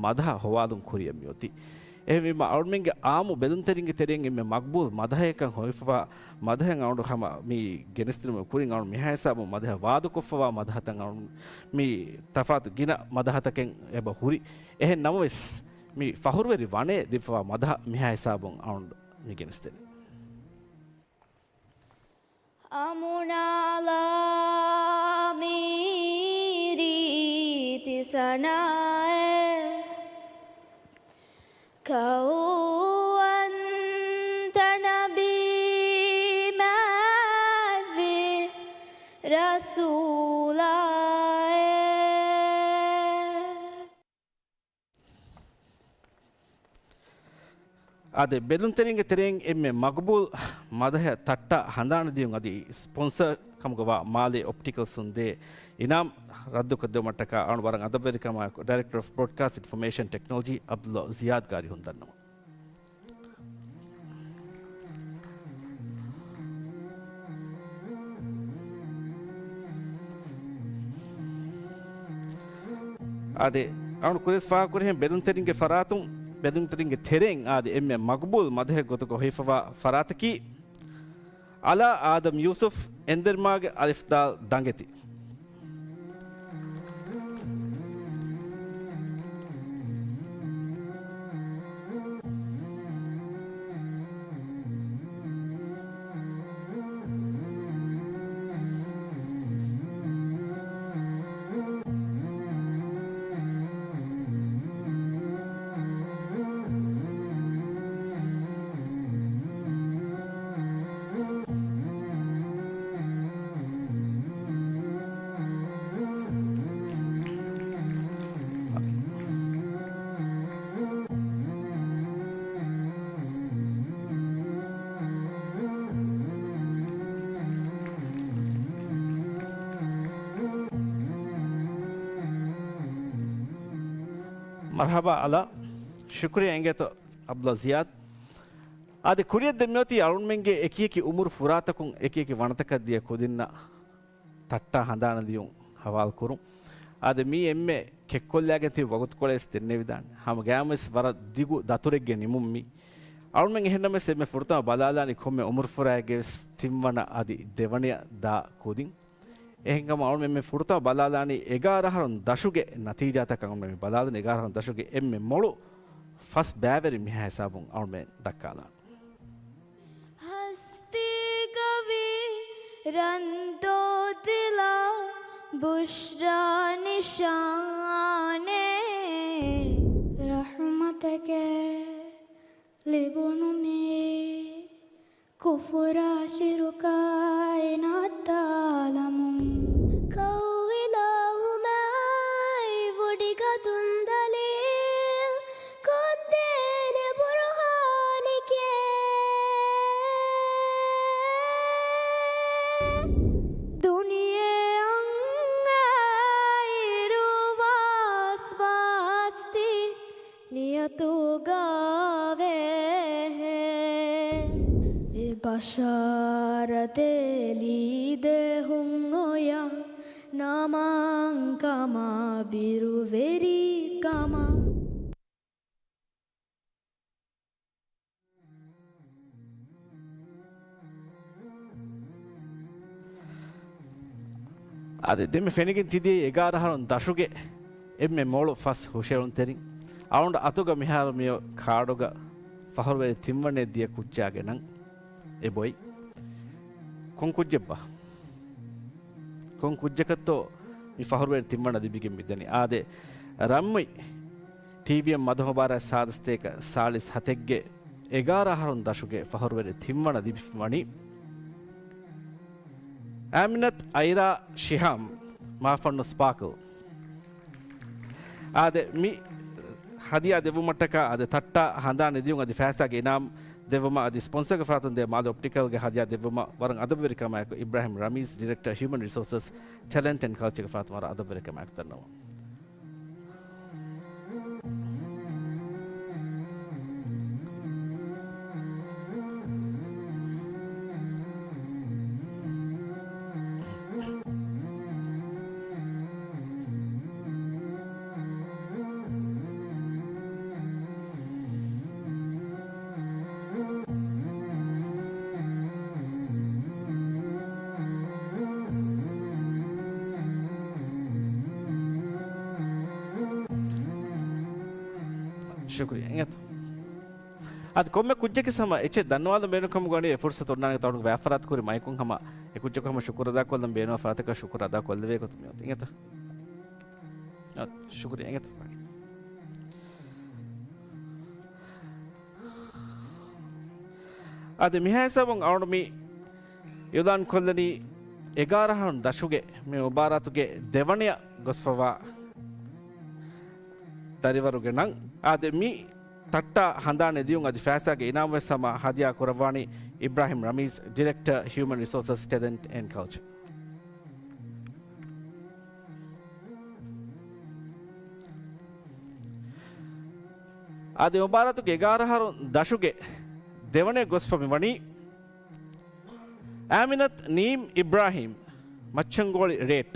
މަދަހަ ހޮވާލުން ކުރިއަށް މިއޮތީ. އެހެންވީމަ އަޅުމެންގެ އާއްމު ބެލުންތެރިންގެ ތެރެއިން އެންމެ މަގްބޫލް މަދަހަޔަކަށް ހޮވިފަ މަދަހައިން އަޅުގަނޑު ހަމަ މި ގެނެސްދިނުމުގެ ކުރިން އަޅުގަނޑު މިހާ ހިސާބުން މަދަހަ ވާދަކޮށްފަވާ މަދަހަތައް އަޅުގަނޑު މި ތަފާތު ގިނަ މަދަހަތަކެއް އެބަ ހުރި. އެހެން ނަމަވެސް، މި ފަހުރުވެރި ވަނޭ ދެއްވާ މަދަހަ މިހާ ހިސާބުން އަޅުނޑު މި ގެނެސްދެނީ. އަމުނާލާ މީ ރީތި ސަނާއެއް، ކައުވަންތަ ނަބީ މާތްވި ރަސޫލާއެއް. އާދެ، ބެލުންތެރިންގެ ތެރެއިން އެންމެ މަގުބޫލް މަދަހަ ތައްޓާ ހަނދާން ދިޔުން އަދި ސްޕޮންސަރ ކަމުގަވާ މާލޭ އޮޕްޓިކަލްސުން ދޭ އިނާމް ރައްދުކޮށްދެވުމަށްޓަކާ އަޅު ވަރަށް އަދަބުވެރިކަމާއެކު ޑައިރެކްޓަރ އޮފް ބްރޯޑްކާސްޓް އިންފޮމޭޝަން ޓެކްނޮލޮޖީ އަބްދުﷲ ޒިޔާދް ގާރި ހުންދަންނަމުން. އާދެ، އަޅު ކުރިންވެސް ފާހަގަކުރިހެން ބެލުންތެރިންގެ ފަރާތުން، ބެލުންތެރިންގެ ތެރެއިން އާދެ، އެންމެ މަގުބޫލް މަދަހެއް ގޮތުގަ ހިފަވާ ފަރާތަކީ، އަލާ އާދަމް ޔޫސުފް، އެންދެރިމާގެ އަލިފް ދާލް ދަނގެތި. މަރުޙަބާ އަލާ. ޝުކުރިއްޔާ އިނގޭތޯ ޢަބްދުﷲ ޒިޔާދް. އާދެ، ކުރިއަށް ދެން މިއޮތީ އަޅުންމެންގެ އެކިއެކި އުމުރު ފުރާތަކުން އެކިއެކި ވަނަތަކަށް ދިޔަ ކުދިންނަށް ތައްޓާ ހަނދާނަ ދިޔުން ހަވާލު ކުރުން. އާދެ، މީ އެންމެ ކެއްކޮށްލާގެން ތިބި ވަގުތުކޮޅެއް ވެސް ދެންނެވިދާނެ. ހަމަ ގަޔާން ވެސް ވަރަށް ދިގު ދަތުރެއްގެ ނިމުން މީ. އަޅުމެން އެހެންނަމަވެސް އެންމެ ފުރަތަމަ ބަލާލާނީ ކޮންމެ އުމުރުފުރާއެއްގެ ވެސް ތިންވަނަ އަދި ދެވަނަ ދާ ކުދިން. އެހެންކަމުން އަޅުމެން އެންމެ ފުރަތަމަ ބަލާލާނީ އެގާރަ އަހަރުން ދަށުގެ ނަތީޖާތަކަށް އަޅުމެން މި ބަލާލަނީ. އެގާރަ އަހަރުން ދަށުގެ އެންމެ މޮޅު ފަސް ބައިވެރިން މިހާ ހިސާބުން އަޅުމެން ދައްކާލާނީ. ހަސްތީގަވި ރަންދޯ ދިލާ ބުޝްރާ ނިޝާނެއް. ރަޙްމަތެކޭ ލިބުނު މީ ކުފުރާ ޝިރުކާއި ނައްތާލަމުން. ކައުއިލާހުމާއި ވޮޑިގަދުން ދަލީލް ކޮށްދޭނެ ބުރުހާނެކޭ. ދުނިޔެއަށް އައިރު ވަސްވާސްތި ނިޔަތުގަވޭހޭ. އެ ބަޝާރަތެއް ލީދޭ ހުން އޮޔަ ނަމާންކަމާ ބިރުވެރިކަމާ. އާދެ، ދެންމެ ފެނިގެން ތިދިޔައީ އެގާރަ އަހަރުން ދަށުގެ އެންމެ މޮޅު ފަސް ހުށައެޅުންތެރިން. އަޅުގަނޑު އަތުގަ މިހާރު މިއޮތް ކާޑުގަ ފަހުރުވެރި ތިންވަނައަށް ދިޔަ ކުއްޖާގެ ނަން. އެބޮތް. ކޮން ކުއްޖެއްބާ؟ ކޮން ކުއްޖަކަށްތޯ މި ފަހުރުވެރި ތިންވަނަ ލިބިގެން މިދަނީ؟ އާދެ، ރަންމުއި ޓީވީއެމް މަދު މުބާރާތް ސާދަ ސަތޭކަ ސާޅީސް ހަތެއްގެ އެގާރަ އަހަރުން ދަށުގެ ފަހުރުވެރި ތިންވަނަ ލިބިފަ ވަނީ އާމިނަތު އައިރާ ޝިހާމް، މާފަންނު ސްޕާކްލް. އާދެ، މި ހަދިޔާ ދެއްވުމަށްޓަކާ އާދެ، ތައްޓާ ހަނދާން ނެދިޔުން އަދި ފައިސާގެ އިނާމް ދެއްވުމަށް އަދި ސްޕޮންސަރގެ ފަރާތުން ދޭ މާލެ އޮޕްޓިކަލްގެ ހަދިޔާ ދެއްވުމަށް ވަރަށް އަދަބުވެރިކަމާއެކު އިބްރާހިމް ރަމީޒް، ޑިރެކްޓަރ، ހިއުމަން ރިސޯސަސް، ޓެލެންޓް އެންޑް ކަލްޗަރގެ ފަރާތުން ވަރަށް އަދަބުވެރިކަމާއެކު ދަންނަވަން. ޝުކުރިއްޔާ. އިނގޭތޯ. އަދި ކޮންމެ ކުއްޖަކީ ހަމަ އެއްޗެއް ދަންނަވާލަން ބޭނުން ކަމުގަ ވަނީ އެ ފުރުސަތު އޮންނާނެ ތައުނުގެ ވަޔަށް ފަރާތު ކުރި މައިކުން ހަމަ އެ ކުއްޖަކު ހަމަ ޝުކުރު އަދާކޮށްލަން ބޭނުން ފަރާތަކަށް ޝުކުރު އަދާކޮށްލެވޭ ގޮތުން މިއޮތީ. އިނގޭތޯ. އަ، ޝުކުރިއްޔާ. އިނގޭތޯ. އާދެ، މިހާ ހިސާބުން އަޅުގަނޑު މި އިޢުލާން ކޮށްލަނީ އެގާރަ އަހަރުން ދަށުގެ މި މުބާރާތުގެ ދެވަނަޔަށް ގޮސްފަވާ ދަރިވަރުގެ ނަން. އާދެ، މި ތައްޓާ ހަނދާން ނެދިޔުން އަދި ފައިސާގެ އިނާމް ވެސް ހަމަ ހަދިޔާ ކުރައްވާނީ އިބްރާހިމް ރަމީޒް، ޑިރެކްޓަރ، ހިއުމަން ރިސޯސަސް، ޓެލެންޓް އެންޑް ކަލްޗަރ. އާދެ، މުބާރާތުގެ އެގާރަ އަހަރުން ދަށުގެ ދެވަނަ ގޮސްފަ މިވަނީ އާމިނަތު ނީމް އިބްރާހިމް، މައްޗަންގޯޅި ރޭޓް.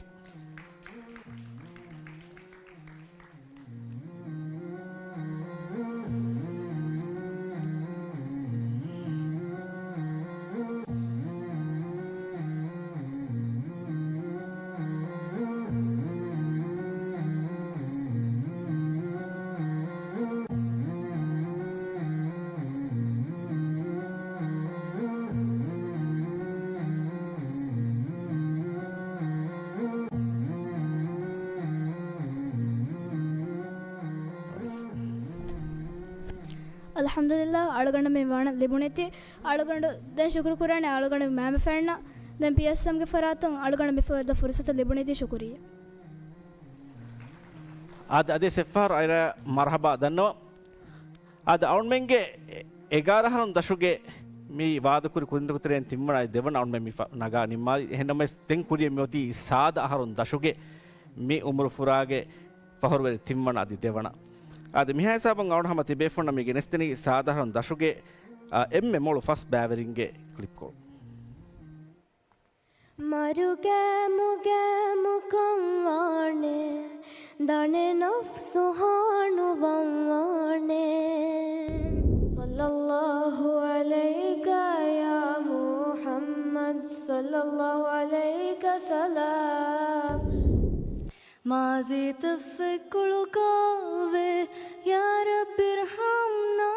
އަލްޙަމްދުލިއްލާހް، އަޅުގަނޑަށް މި ވަނަ ލިބުނީތީ، އަޅުގަނޑު ދެން ޝުކުރު ކުރާނެ އަޅުގަނޑު މައިންބަފައިންނަށް. ދެން ޕީއެސްއެމްގެ ފަރާތުން އަޅުގަނޑަށް މި ފުރަތަމަ ފުރުސަތު ލިބުނީތީ ޝުކުރިއްޔާ. އާދެ، އަދި އެއްފަހަރު އައިރާ މަރުޙަބާ ދަންނަވަން. އާދެ، އަޅުމެންގެ އެގާރަ އަހަރުން ދަށުގެ މި ވާދަކުރި ކުދިންތަކުގެ ތެރެއިން ތިންވަނަ އަދި ދެވަނަ އަޅުމެން މި ފަ-، ނަގާ ނިންމާލި. އެހެންނަމަވެސް ދެން ކުރިއަށް މިއޮތީ ސާދަ އަހަރުން ދަށުގެ މި އުމުރު ފުރާގެ ފަހުރުވެރި ތިންވަނަ އަދި ދެވަނަ. އާދެ، މިހާ ހިސާބުން އަޅުން ހަމަ ތިބޭފުންނަށް މި ގެނެސްދެނީ ސާދަ އަހަރުން ދަށުގެ، އާ، އެންމެ މޮޅު ފަސް ބައިވެރިންގެ ކްލިޕްކޮޅު. މަރުގެ މުގެ މުކަން ވާނެ، ދަނެ ނަފްސު ހާނުވަން ވާނެ. صلى الله عليك يا محمد، صلى الله عليك سلام. މާޒީ ތަފެއް ކުޅުކާވެ، ޔާ ރައްބި އިރްޙަމްނާ،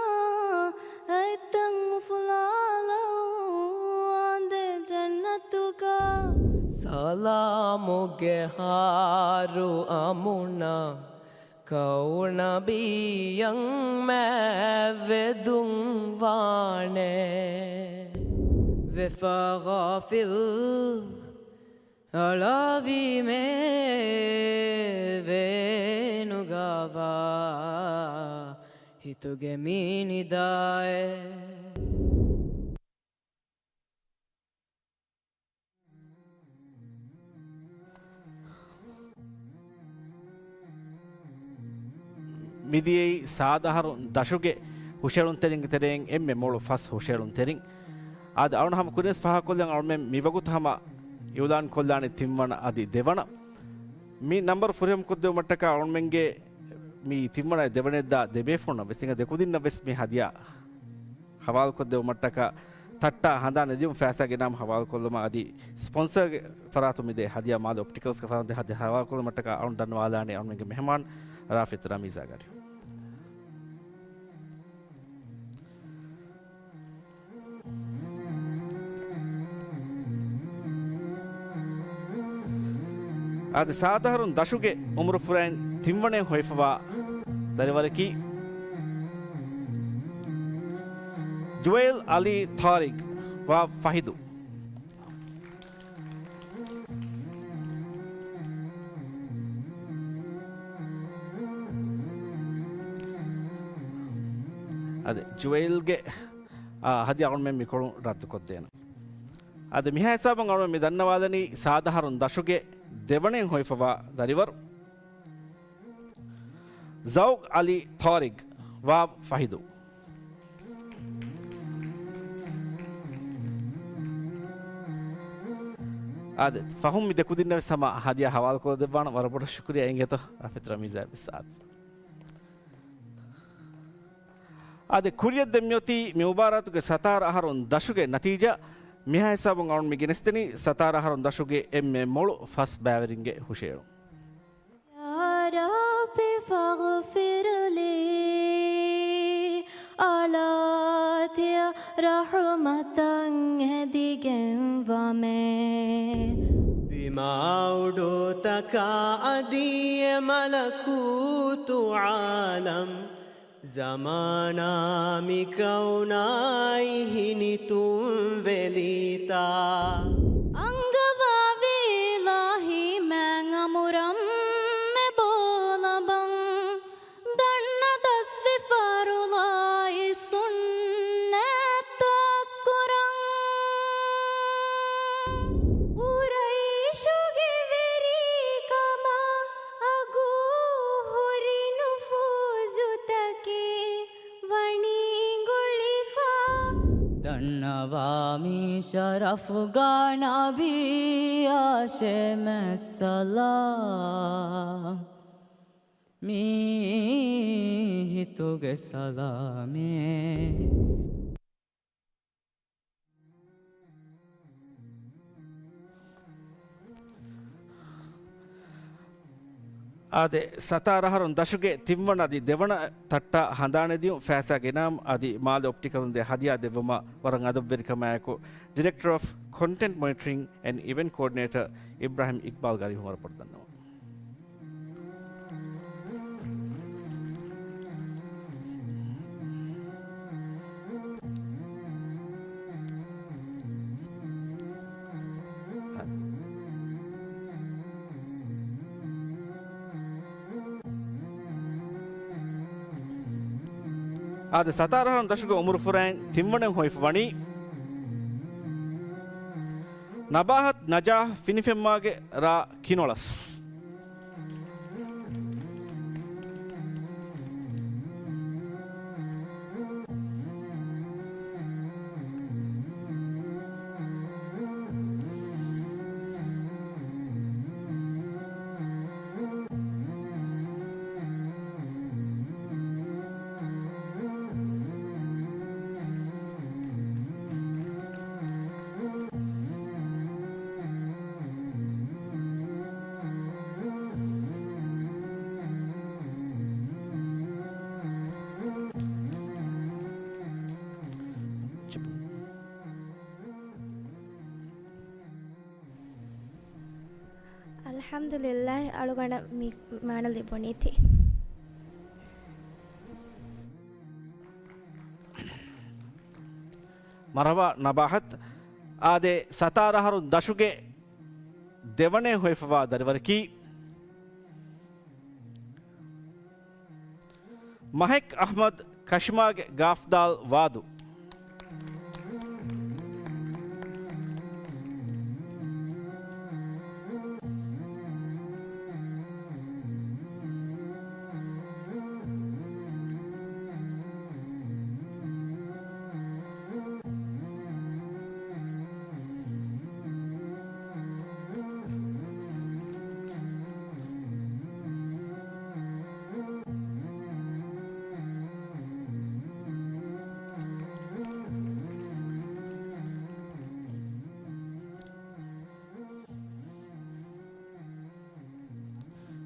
އަތްތައް އުފުލާލައްވާނދޭ ޖަންނަތުގަ. ސަލާމުގެ ހާރު އަމުނަށް، ކައުނަބީއަށް މާތްވެދުން ވާނެ. ވެފާ ޣާފިލް އަޅާވީމޭ ވޭނުގަވާ، ހިތުގެ މި ނިދާއެއް. މިދިޔައީ ސާދަ އަހަރު ދަށުގެ ހުށައެޅުންތެރިންގެ ތެރެއިން އެންމެ މޮޅު ފަސް ހުށައެޅުންތެރިން. އާދެ، އަޅުން ހަމަ ކުރިންވެސް ފާހަގަކޮށްލަން، އަޅުމެން މިވަގުތު ހަމަ އިއުލާން ކޮށްލާނީ ތިންވަނަ އަދި ދެވަނަ. މި ނަމްބަރު ފުރިހަމަ ކޮށްދެވުމަށްޓަކާ އަޅުމެންގެ މި ތިންވަނަ ދެވަނައަށްދާ ދެބޭފުޅުންނަށް ވެސް އިނގޭ ދެކުދިންނަށް ވެސް މި ހަދިޔާ ހަވާލުކޮށްދެވުމަށްޓަކާ ތައްޓާ ހަނދާން ލެއްވި ފައިސާގެ އިނާމު ހަވާލުކޮށްލުމަށް އަދި ސްޕޮންސަރގެ ފަރާތުން މިދޭ ހަދިޔާ މާލެ އޮޕްޓިކަލްސްގެ ފަރާތުން ދޭ ހަދިޔާ ހަވާލުކޮށްލުމަށްޓަކާ އަޅުން ދަންނަވާލާނީ އަޅުމެންގެ މެހެމާން ރާފިތް ރަމީޒާ ގަޑި. އާދެ، ސާދަ އަހަރުން ދަށުގެ އުމުރުފުރައިން ތިންވަނައިން ހޮވިފަވާ ދަރިވަރަކީ ޖުވައިލް އަލީ ތާރިގް ވާ ފަހިދު. އަދި ޖުވައިލްގެ، އާ، ހަދިޔާ އަޅުމެން މިކޮޅުން ރައްދުކޮށްދޭނަން. އަދި މިހާ ހިސާބުން އަޅުމެން މި ދަންނަވާލަނީ ސާދަ އަހަރުން ދަށުގެ ދެވަނައިން ހޮވިފަވާ ދަރިވަރު ޒައުގް އަލީ ތާރިގް ވާ ފަހިދު. އާދެ، ފަހުން މި ދެކުދިންނަށް ވެސް ހަމަ ހަދިޔާ ހަވާލުކޮށްދެއްވާނަން. ވަރަށް ބޮޑަށް ޝުކުރިއްޔާ އިނގޭތޯ ރާފިތް ރަމީޒާ ވެސް. އާދެ، އާދެ، ކުރިއަށް ދެން މިއޮތީ މި މުބާރާތުގެ ސަތާރަ އަހަރުން ދަށުގެ ނަތީޖާ. މިހާ ހިސާބުން އަޅުން މި ގެނެސްދެނީ ސަތާރަ އަހަރުން ދަށުގެ އެންމެ މޮޅު ފަސް ބައިވެރިންގެ ހުށައެޅުން. يا رب فاغفر لي، އަޅާތިޔަ ރަޙުމަތަށް އެދިގެން ވަމޭ. ބިމާ އުޑުތަކާ އަދި އެ މަލަކޫތު ޢާލަމް، ޒަމާނާ މި ކައުނާއި ހިނިތުންވެލީތާ. އަންގަވާވީ އިލާހީ މާތް އަމުރަށް މެ ބޯލަބަން، ދަންނަ ދަސްވި ފަރުޟާއި ސުންނަތްތައް ކުރަން. ޤުރައިޝުގެ ވެރިކަމާ އަގު ހުރި ނުފޫޒުތަކެއް ވަނީ ގުޅިފަ. ދަންނަވާ މީ ޝަރަފުގަ ނަބިއްޔާ ޝެމެއް ސަލާމް، މީހިތުގެ ސަލާމޭ. އާދެ، ސަތާރަ އަހަރުން ދަށުގެ ތިންވަނަ އަދި ދެވަނަ ތައްޓާ ހަނދާނެދިޔުން ފައިސާގެ އިނާމް އަދި މާލެ އޮޕްޓިކަލުން ދޭ ހަދިޔާ ދެއްވުމަށް ވަރަށް އަދަބުވެރިކަމާއެކު، ޑިރެކްޓަރ އޮފް ކޮންޓެންޓް މޮނިޓަރިން އެންޑް އިވެންޓް ކޯޑިނޭޓަރ އިބްރާހިމް އިޤްބާލް ގަރީހުން ވަރަށް ބޮޑަށް ދަންނަވަން. އާދެ، ސަތާރަ އަހަރުން ދަށުގެ އުމުރުފުރައިން ތިންވަނައިން ހޮވިފަ ވަނީ ނަބާހަތް ނަޖާހް ފިނިފެންމާގެ ރާ ކިނޮޅަސް. އަލްޙަމްދުލިއްލާހި، އަޅުގަނޑަށް މި މާނަ ލިބުނީތީ. މަރުޙަބާ ނަބާހަތް. އާދެ، ސަތާރަ އަހަރުން ދަށުގެ ދެވަނައިން ހޮވިފަވާ ދަރިވަރަކީ މަހެކް އަޙްމަދު، ކަށިމާގެ ގާފްދާލް ވާދު.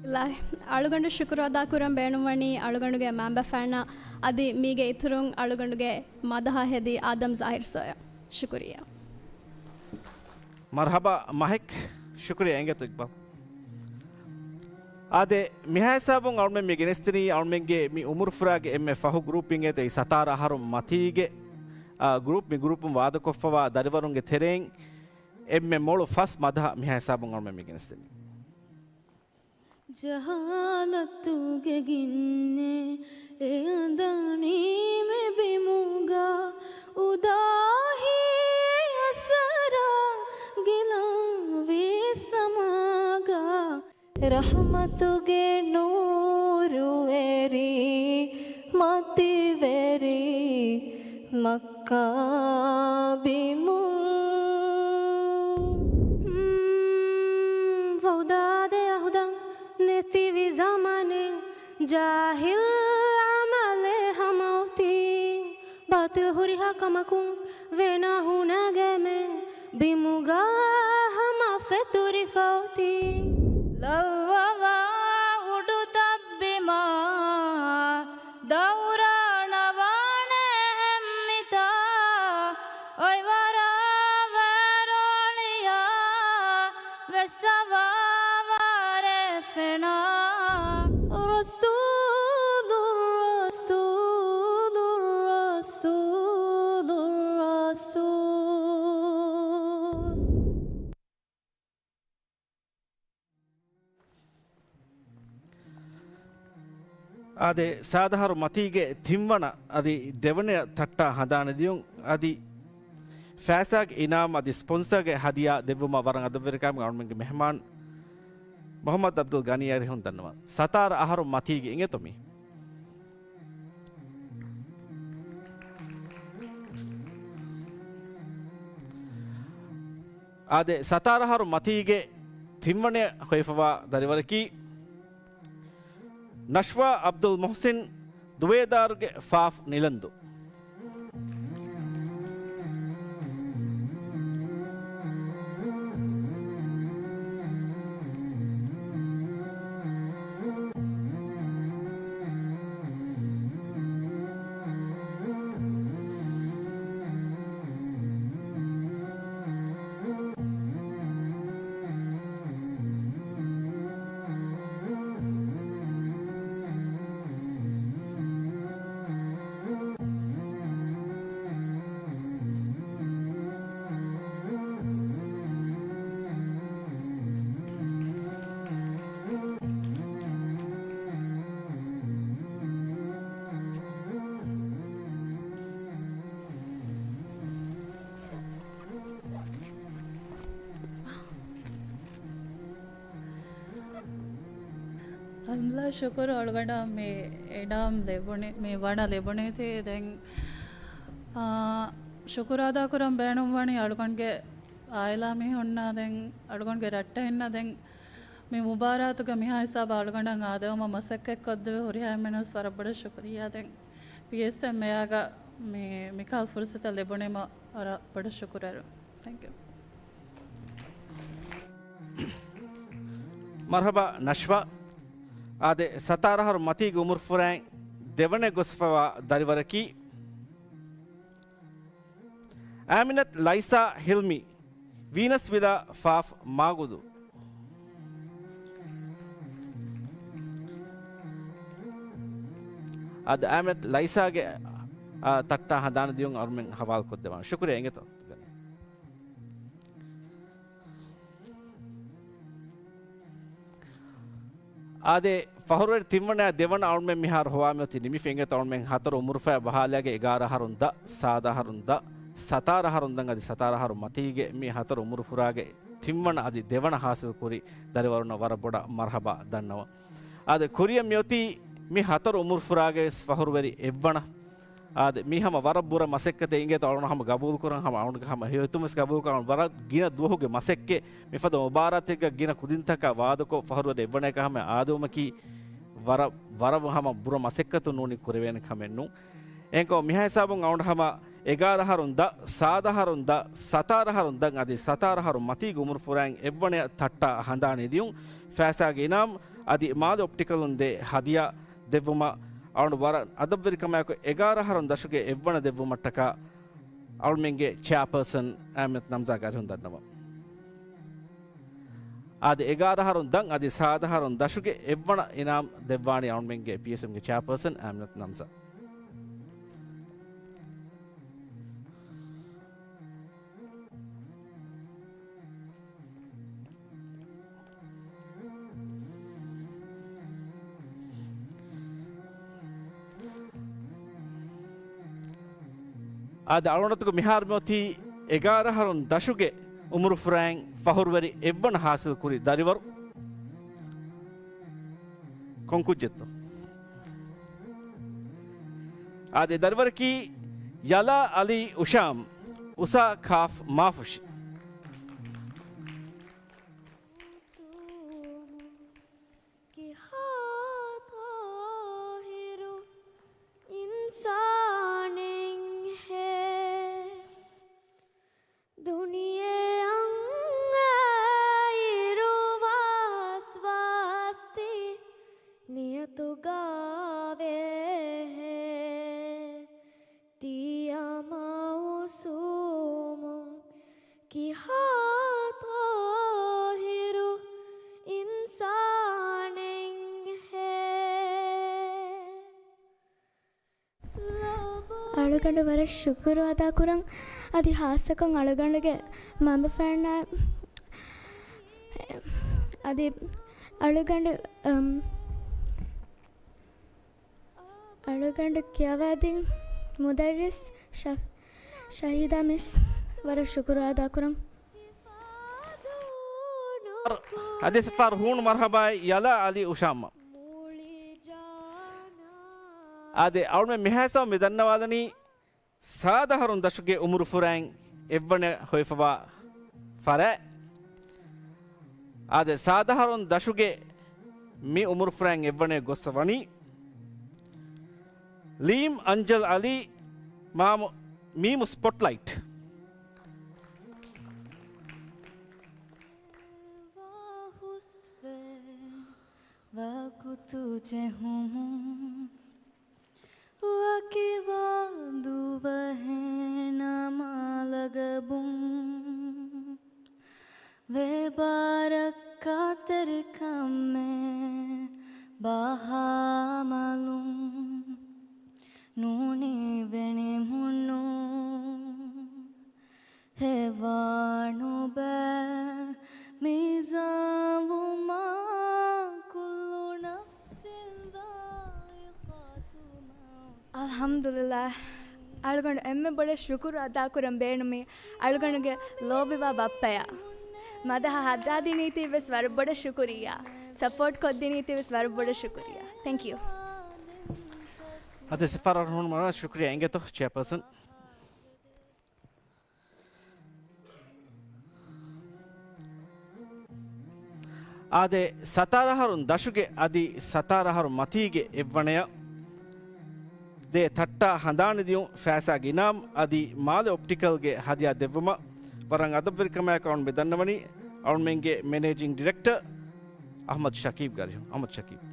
އިލާހި، އަޅުގަނޑު ޝުކުރު އަދާކުރަން ބޭނުންވަނީ އަޅުގަނޑުގެ މައިންބަފައިންނަށް، އަދި މީގެ އިތުރުން އަޅުގަނޑުގެ މަދަހަ ހެދި އާދަމް ޒާހިރް ސޯޔަށް. ޝުކުރިއްޔާ. މަރުޙަބާ މަހެކް، ޝުކުރިއްޔާ އިނގޭތޯ އިޤްބާލް. އާދެ، މިހާ ހިސާބުން އަޅުމެން މި ގެނެސްދިނީ އަޅުމެންގެ މި އުމުރުފުރާގެ އެންމެ ފަހު ގްރޫޕް އިނގޭތޯ އެއީ ސަތާރަ އަހަރުން މަތީގެ، އާ، ގްރޫޕް، މި ގްރޫޕުން ވާދަކޮށްފަވާ ދަރިވަރުންގެ ތެރެއިން އެންމެ މޮޅު ފަސް މަދަހަ މިހާ ހިސާބުން އަޅުމެން މި ގެނެސްދިނީ. ޖަހާލަތުގެ ގިންނޭ އެ އަނދަނީމެ ބިމުގަ، އުދާހީ އަސަރާ ގިލަންވީ ސަމާގަ. ރަޙްމަތުގެ ނޫރު އެރީ މަތިވެރި މައް ކާ ބިމުން. ވައުދާދެ އަހުދަށް ނެތިވި ޒަމާނެއް، ޖާހިލް އަމަލެއް ހަމައޮތީ. ބާތިލް ހުރިހާ ކަމަކުން ވެނާ ހުނަގެމެ، ބިމުގަ ހަމަ ފެތުރިފަ އޮތީ. ލައްވަވާ އުޑުތައް ބިމާ، ދައުރާނަވާނެ އެއްމިތާ، އޮތްވަރާ ވޭރޯޅިޔާ، ވެއްސަވާ ވާރޭ ފެނާ. ރަސޫލު، ރަސޫލު، ރަސޫލު، ރަސޫލު. އާދެ، ސާދަހަރު މަތީގެ ތިންވަނަ އަދި ދެވަނަ ތައްޓާ ހަނދާނެ ދިޔުން އަދި ފައިސާގެ އިނާމް އަދި ސްޕޮންސަރގެ ހަދިޔާ ދެއްވުމަށް ވަރަށް އަދަބުވެރިކަމުގެ އަޅުމެންގެ މެހެމާން މުޙައްމަދު އަބްދުލް ޣަނީ އަރިހުން ދަންނަވަން. ސަތާރަ އަހަރު މަތީގެ އިނގޭތޯ މީ؟ އާދެ، ސަތާރަ އަހަރު މަތީގެ ތިންވަނަ ހޮވިފަވާ ދަރިވަރަކީ ނަޝްވާ އަބްދުލް މުޙްސިން، ދުވޭދާރުގެ ފާފް ނިލަންދު. އަލްޙަމްދުލިއްލާހް، ޝުކުރު އަޅުގަނޑަށް މި އިނާމް ލިބުނީ، މި ވަނަ ލިބުނީތީ. ދެން، އާ، ޝުކުރު އަދާކުރަން ބޭނުންވަނީ އަޅުގަނޑުގެ އާއިލާ މީހުންނާ، ދެން އަޅުގަނޑުގެ ރައްޓެހިންނަށް. ދެން މި މުބާރާތުގަ މިހާ ހިސާބަށް އަޅުގަނޑަށް އާދެވުމަށް މަސައްކަތްކޮށްދެވި ހުރިހާ އެންމެނަށް ވަރަށް ބޮޑަށް ޝުކުރިއްޔާ. ދެން ޕީއެސްއެމްއޭއާގަ މި، މިކަހަލަ ފުރުސަތެއް ލިބުނީމަ ވަރަށް ބޮޑަށް ޝުކުރު. ތެންކް ޔޫ. މަރްޙަބާ ނަޝްވާ. އާދެ، ސަތާރަ އަހަރު މަތީގެ އުމުރުފުރާއިން ދެވަނަ ގޮސްފަވާ ދަރިވަރަކީ އާމިނަތު ލައިސާ ހިލްމީ، ވީނަސް ވިލާ ފާފް މާގުދޫ. އަދި އަހްމަދު ލައިސާގެ، އާ، ތައްޓާ ހަނދާން ދިޔުން އަޅުމެން ހަވާލު ކޮށްދެވާނެ. ޝުކުރިއްޔާ އިނގޭތޯ. އާދެ، ފަހުރުވެރި ތިންވަނައާ ދެވަނަ އަޅުމެން މިހާރު ހޮވާމިއޮތީ ނިމިފަ އިނގޭތޯ. އަޅުމެން ހަތަރު އުމުރުފަޔާ ބަހާލާގެ އެގާރަ އަހަރުން ދަށް، ސާދަ އަހަރުން ދަށް، ސަތާރަ އަހަރުން ދަށް އަދި ސަތާރަ އަހަރު މަތީގެ މި ހަތަރު އުމުރުފުރާގެ ތިންވަނަ އަދި ދެވަނަ ހާސިލް ކުރި ދަރިވަރުންނަށް ވަރަށް ބޮޑަށް މަރްހަބާ ދަންނަވަން. އާދެ، ކުރިއަށް މިއޮތީ މި ހަތަރު އުމުރުފުރާގެ ވެސް ފަހުރުވެރި އެއްވަނަ. އާދެ، މީ ހަމަ ވަރަށް ބުރަ މަސައްކަތެއް އިނގޭތޯ. އަޅުގަނޑު ހަމަ ގަބޫލުކުރަން، ހަމަ އަޅުގަނޑު ހަމަ ހިތުން ވެސް ގަބޫލުކުރަން. ވަރަށް ގިނަ ދުވަހުގެ މަސައްކަތް. މިފަދަ މުބާރާތެއްގަ ގިނަ ކުދިންތަކާ ވާދަކޮށް ފަހުރުވެރި އެއްވަނައަކަށް ހަމަ އާދެވުމަކީ ވަރަށް، ވަރަށް ހަމަ ބުރަ މަސައްކަތުން ނޫނީ ކުރެވޭނެ ކަމެއް ނޫން. އެހެންކޮށް މިހާ ހިސާބުން އަޅުގަނޑު ހަމަ އެގާރަ އަހަރުން ދަށް، ސާދަ އަހަރުން ދަށް، ސަތާރަ އަހަރުން ދަށް އަދި ސަތާރަ އަހަރު މަތީގެ އުމުރުފުރާއިން އެއްވަނަޔަށް ތައްޓާ ހަނދާން އެދިޔުން. ފައިސާގެ އިނާމް އަދި މާލެ އޮޕްޓިކަލުން ދޭ ހަދިޔާ ދެއްވުމަށް އަޅުގަނޑު ވަރަށް އަދަބުވެރިކަމާއެކު އެގާރަ އަހަރުން ދަށުގެ އެއްވަނަ ދެއްވުމަށްޓަކާ އަޅުމެންގެ ޗެއާޕާސަން އަހްމަދު ނަމްޒާ ގާރިހުން ދަންނަވަން. އާދެ، އެގާރަ އަހަރުން ދަށް އަދި ސާދަ އަހަރުން ދަށުގެ އެއްވަނަ އިނާމް ދެއްވާނީ އަޅުމެންގެ ޕީއެސްއެމްގެ ޗެއާޕާސަން އަހްމަދު ނަމްޒާ. އާދެ، އަޅުގަނޑު މިހާރު މިއޮތީ އެގާރަ އަހަރުން ދަށުގެ އުމުރުފުރާއިން ފަހުރުވެރި އެއްވަނަ ހާސިލް ކުރި ދަރިވަރު. ކޮން ކުއްޖެއްތޯ؟ އާދެ، ދަރިވަރަކީ ޔަލާ އަލީ އުޝާމް، އުސާ ކާފް މާފުށި. ކިހާ ޠާހިރު އިންސާނެއްހޭ. ދުނިޔެއަށް އައިރު ވަސްވާސްތި ނިޔަތުގަ ވޭހޭ. ތިޔަ މައުސޫމު ކިހާ ޠާހިރު އިންސާނެއްހޭ. އަޅުގަނޑު ވަރަށް ޝުކުރު އަދާކުރަން. އަދި ހާއްސަކޮށް އަޅުގަނޑުގެ މަންބަފައިންނާ އަދި އަޅުގަނޑު، އަމް، އަޅުގަނޑު ކިޔަވާދިން މުދައްރިސް ޝަ-، ޝަހީދާ މިސް ވަރަށް ޝުކުރު އަދާކުރަން. އަދި ސަފާރު ހޫނު މަރްހަބާއި ޔަލާ އަލީ އުޝާމް. އާދެ، އަޅުމެން މިހާސާ މި ދަންނަވާލަނީ ސާދަ އަހަރުން ދަށުގެ އުމުރުފުރާއިން އެއްވަނަ ހޮވިފަވާ ފަރާތް. އާދެ، ސާދަ އަހަރުން ދަށުގެ މި އުމުރުފުރާއިން އެއްވަނަ ގޮއްސަ ވަނީ ލީމް އަންޖަލް އަލީ މާމު-، މީމު ސްޕޮޓްލައިޓް. ވަގުތު ޖެހުމުން ވަކިވާ ދުވަހެއް ނަމާ ލަގަބުން، ވޭބާރަށް ކަތަރިކަމެއް ބަހާ މަލުން، ނޫނީ ބެނިމުނު ހެވާނުބައި މީޒާންވުމާ، ކުއްލު ނަފްސިން ޛާއިޤަތުލް މައުތް. އަލްޙަމްދުލިއްލާހް. އަޅުގަނޑު އެންމެ ބޮޑަށް ޝުކުރު އަދާކުރަން ބޭނުމީ އަޅުގަނޑުގެ ލޯބިވާ ބައްޕަޔާ. މަދަހަ ހައްދާދިނީތީ ވެސް ވަރަށް ބޮޑަށް ޝުކުރިއްޔާ. ސަޕޯޓް ކޮށްދިނީތީ ވެސް ވަރަށް ބޮޑަށް ޝުކުރިއްޔާ. ތެންކް ޔޫ. އަދި ސިފާރަށް ހުން މަރާ ޝުކުރިއްޔާ އިނގޭތޯ ޗެއާޕާސަން. އާދެ، ސަތާރަ އަހަރުން ދަށުގެ އަދި ސަތާރަ އަހަރު މަތީގެ އެއްވަނަޔަށް ދޭ ތައްޓާ ހަނދާން ދިޔުން ފައިސާގެ އިނާމް އަދި މާލެ އޮޕްޓިކަލްގެ ހަދިޔާ ދެއްވުމަށް ވަރަށް އަދަބުވެރިކަމާއެކު އަޅުން މި ދަންނަވަނީ އަޅުމެންގެ މެނޭޖިން ޑިރެކްޓަރ އަޙްމަދު ޝަކީބް ގާރިހުން. އަޙްމަދު ޝަކީބް.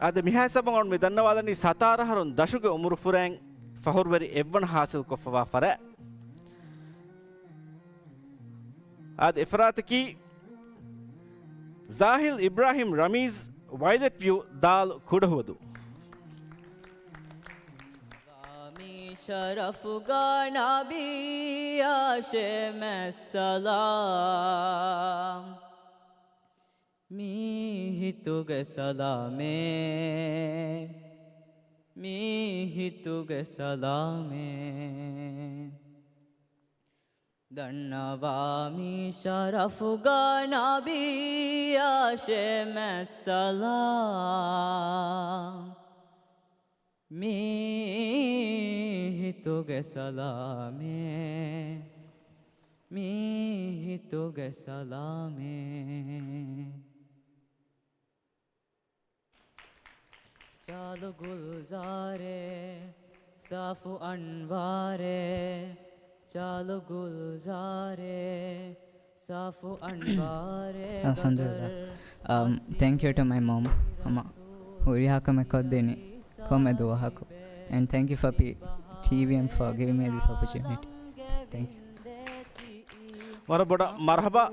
އާދެ، މިހާ ހިސާބުން އަޅުން މި ދަންނަވާލަނީ ސަތާރަ އަހަރުން ދަށުގެ އުމުރުފުރާއިން ފަހުރުވެރި އެއްވަނަ ހާސިލްކޮށްފަވާ ފަރާތް. އާދެ، އެފަރާތަކީ ޒާހިލް އިބްރާހިމް ރަމީޒް، ވައިލެޓް ވިއު، ދާލް، ކުޑަހުވަދޫ. މި ޝަރަފުގަ ނަބިއްޔާށޭ މައްސަލާމް. މީ ހިތުގެ ސަލާމޭ، މީ ހިތުގެ ސަލާމޭ. ދަންނަވާ މި ޝަރަފުގަ ނަބިއްޔާށޭ މައްސަލާމް. މީ ހިތުގެ ސަލާމޭ، މީ ހިތުގެ ސަލާމޭ. ޗާލު ގުލްޒާރެއް، ސާފު އަންވާރެއް، ޗާލު ގުލްޒާރެއް، ސާފު އަންވާރެއް. އަލްޙަމްދުލިއްލާހް. ބަދަރު. Um, thank you to my mom. ހަމަ ހުރިހާ ކަމެއް ކޮށްދިނީ ކޮންމެ ދުވަހަކު. And thank you for P-, T V M for giving me this opportunity. Thank you. ވަރަށް ބޮޑަށް މަރްޙަބާ.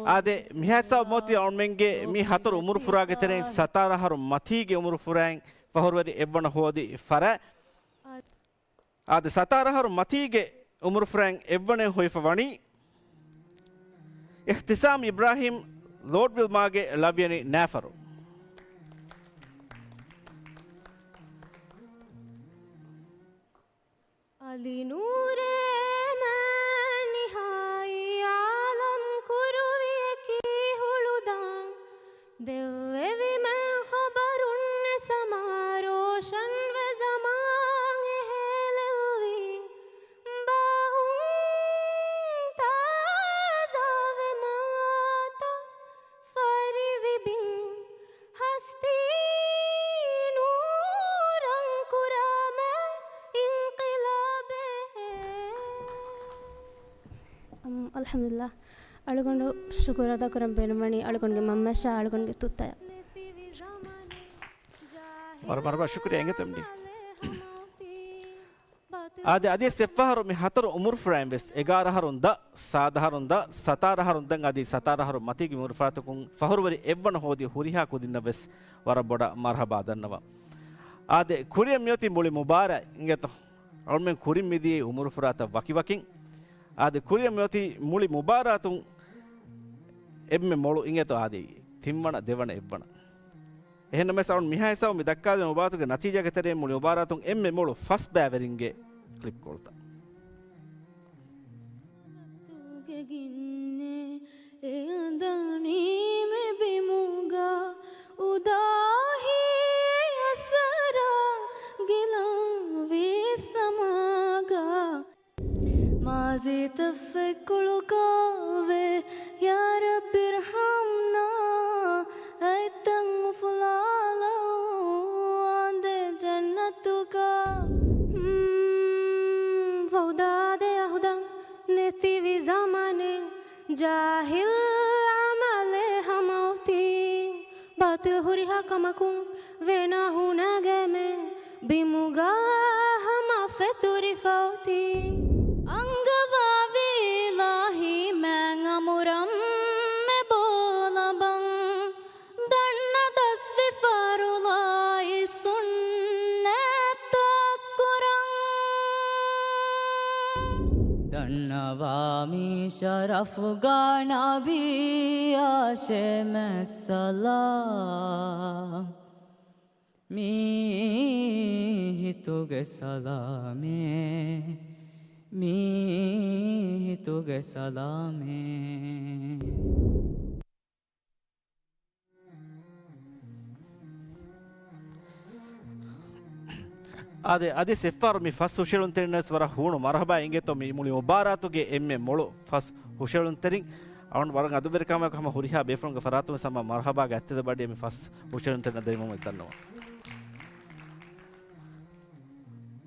އާދެ، މިހާ ހިސާބު މިއޮތީ އަޅުމެންގެ މި ހަތަރު އުމުރު ފުރާގެ ތެރެއިން ސަތާރަ އަހަރު މަތީގެ އުމުރު ފުރާއިން ފަހުރުވެރި އެއްވަނަ ހޯދި ފަރާތް. އާދެ، ސަތާރަ އަހަރު މަތީގެ އުމުރުފުރާއިން އެއްވަނައަށް ހޮވިފަ ވަނީ އިޙްތިސާމް އިބްރާހިމް، ލޯޑްވިލް މާގެ ޅަވިޔަނި ނައިފަރު. އަލި ނޫރޭ މާނިހާއީ އާލަމް ކުރުވިޔަކީ ހުޅުދާން. ދެއްވެވި މެން ޚަބަރުން އެ ސަމާ ރޯޝަންވެ ޒަމާން އެހޭލެއްވި. ބާއުން ތާޒާވެ މާތަ ފަރިވި ބިން ހަސްތީ ނޫރަން ކުރާމެ އިންޤިލާބެއް. އަމް، އަލްޙަމްދުލިއްލާހް. އަޅުގަނޑު ޝުކުރު އަދާކުރަން ބޭނުންވަނީ އަޅުގަނޑުގެ މަންމައަށާ އަޅުގަނޑުގެ ތުއްތަޔަށް. ވަރަށް ވަރަށް ޝުކުރިއްޔާ އިނގޭތޯ އެމްޑީ. އާދެ، އަދިވެސް އެއްފަހަރު މި ހަތަރު އުމުރުފުރާއިން ވެސް، އެގާރަ އަހަރުން ދަށް، ސާދަ އަހަރުން ދަށް، ސަތާރަ އަހަރުން ދަށް އަދި ސަތާރަ އަހަރު މަތީގެ އުމުރުފުރާތަކުން ފަހުރުވެރި އެއްވަނަ ހޯދި ހުރިހާ ކުދިންނަށް ވެސް ވަރަށް ބޮޑަށް މަރްޙަބާ ދަންނަވަން. އާދެ، ކުރިއަށް މިއޮތީ މުޅި މުބާރާތް އިނގޭތޯ. އަޅުމެން ކުރިން މިދިޔައީ އުމުރުފުރާތައް ވަކިވަކިން. އާދެ، ކުރިއަށް މިއޮތީ މުޅި މުބާރާތުން އެންމެ މޮޅު އިނގޭތޯ އާދެ، ތިންވަނަ، ދެވަނަ، އެއްވަނަ. އެހެންނަމަވެސް އަޅުން މިހާ ހިސާބު މި ދައްކާލި މުބާރާތުގެ ނަތީޖާގެ ތެރެއިން މުޅި މުބާރާތުން އެންމެ މޮޅު ފަސް ބައިވެރިންގެ ކްލިޕް ކޮޅުތައް. ގިންނޭ އެ އަނދަނީ މި ބިމުގަ އުދާހީ އަސަރާ ގިލަންވީ ސަމާގަ. މާޒީ ތައް ފެއްކުޅުކާވެ، ޔާ ރައްބި އިރްޙަމްނާ، އަތްތައް އުފުލާލައްވާނދޭ ޖަންނަތުގަ. ހުން، ވައުދާދޭ އަހުދަށް ނެތިވި ޒަމާނެއް، ޖާހިލް އަމަލެއް ހަމައޮތީ. ބާތިލް ހުރިހާ ކަމަކުން ވޭނާ ހުނަގެމެން ބިމުގަ ހަމަ ފެތުރިފަ އޮތީ. އަންގަވާވި އިލާހީ މާތް އަމުރަށް މެ ބޯލަބަން. ދަންނަ ދަސްވި ފަރުލާއި ސުންނަތްތައް ކުރަން. ދަންނަވާ މި ޝަރަފުގަ ނަބިއްޔާށޭ މައްސަލާމް. މީ ހިތުގެ ސަލާމޭ، މީ ހިތުގެ ސަލާމޭ. އާދެ، އަދި ސެއްފާރު މި ފަސް ހުށައެޅުންތެރިންނަށް ވެސް ވަރަށް ހޫނު މަރުޙަބާ އިނގޭތޯ މި މުޅި މުބާރާތުގެ އެންމެ މޮޅު ފަސް ހުށައެޅުންތެރިން. އަޅުން ވަރަށް އަދުބެރިކަމަކު ހަމަ ހުރިހާ ބޭފުޅުންގެ ފަރާތުން ވެސް ހަމަ މަރުޙަބާގެ އަތްތެދަށް ބަޑި މި ފަސް ހުށައެޅުންތެރިންނަށް ދެންމެ ދަންނަވަން.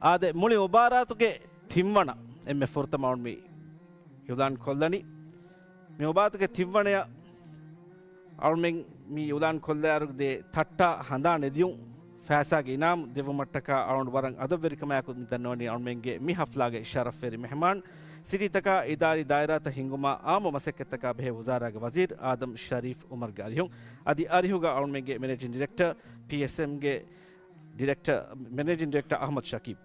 އާދެ، މުޅި މުބާރާތުގެ ތިންވަނަ އެންމެ ފުރަތަމަ އަޅުން މި އިޢުލާން ކޮށްލަނީ. މި މުބާރާތުގެ ތިންވަނަޔަށް އަޅުމެން މި އިޢުލާން ކޮށްލާއިރު ދޭ ތައްޓާ ހަނދާން ނެދިޔުން ފައިސާގެ އިނާމު ދެއްވުމަށްޓަކާ އަޅުގަނޑު ވަރަށް އަދަބުވެރިކަމާއެކު މި ދަންނަވަނީ އަޅުމެންގެ މި ހަފްލާގެ ޝަރަފްވެރި މެހެމާން، ސިޓީތަކާ އިދާރީ ދާއިރާތައް ހިންގުމާ އާއްމު މަސައްކަތްތަކާ ބެހޭ ވުޒާރާގެ ވަޒީރު އާދަމް ޝަރީފް އުމަރުގެ އަރިހުން. އަދި އަރިހުގަ އަޅުމެންގެ މެނޭޖިން ޑިރެކްޓަރ، ޕީއެސްއެމްގެ ޑިރެކްޓަރ، މެނޭޖިން ޑިރެކްޓަރ އަޙްމަދު ޝަކީބް.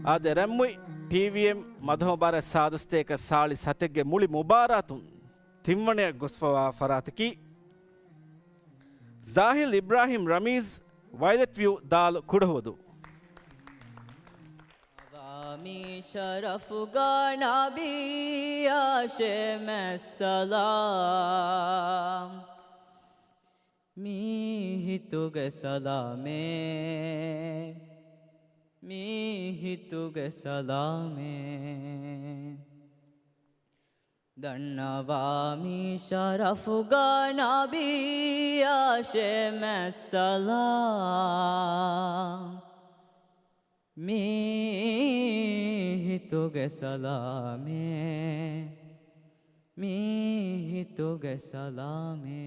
އާދެ، ރަންމުއި ޓީވީއެމް މަދަހު މުބާރާތް ސާދަސްތޭކަ ސާޅީސް ހަތެއްގެ މުޅި މުބާރާތުން ތިންވަނަޔަށް ގޮސްފަވާ ފަރާތަކީ، ޒާހިލް އިބްރާހިމް ރަމީޒް، ވައިލެޓް ވިއު ދާލު ކުޑަހުވަދޫ. ވާ މި ޝަރަފުގަ ނަބިއްޔާ ޝޭމެއްސަލާމް. މީ ހިތުގެ ސަލާމޭ، މީ ހިތުގެ ސަލާމޭ. ދަންނަވާ މި ޝަރަފުގަ ނަބިއްޔާ ޝޭމެއްސަލާމް. މީ ހިތުގެ ސަލާމޭ، މީ ހިތުގެ ސަލާމޭ.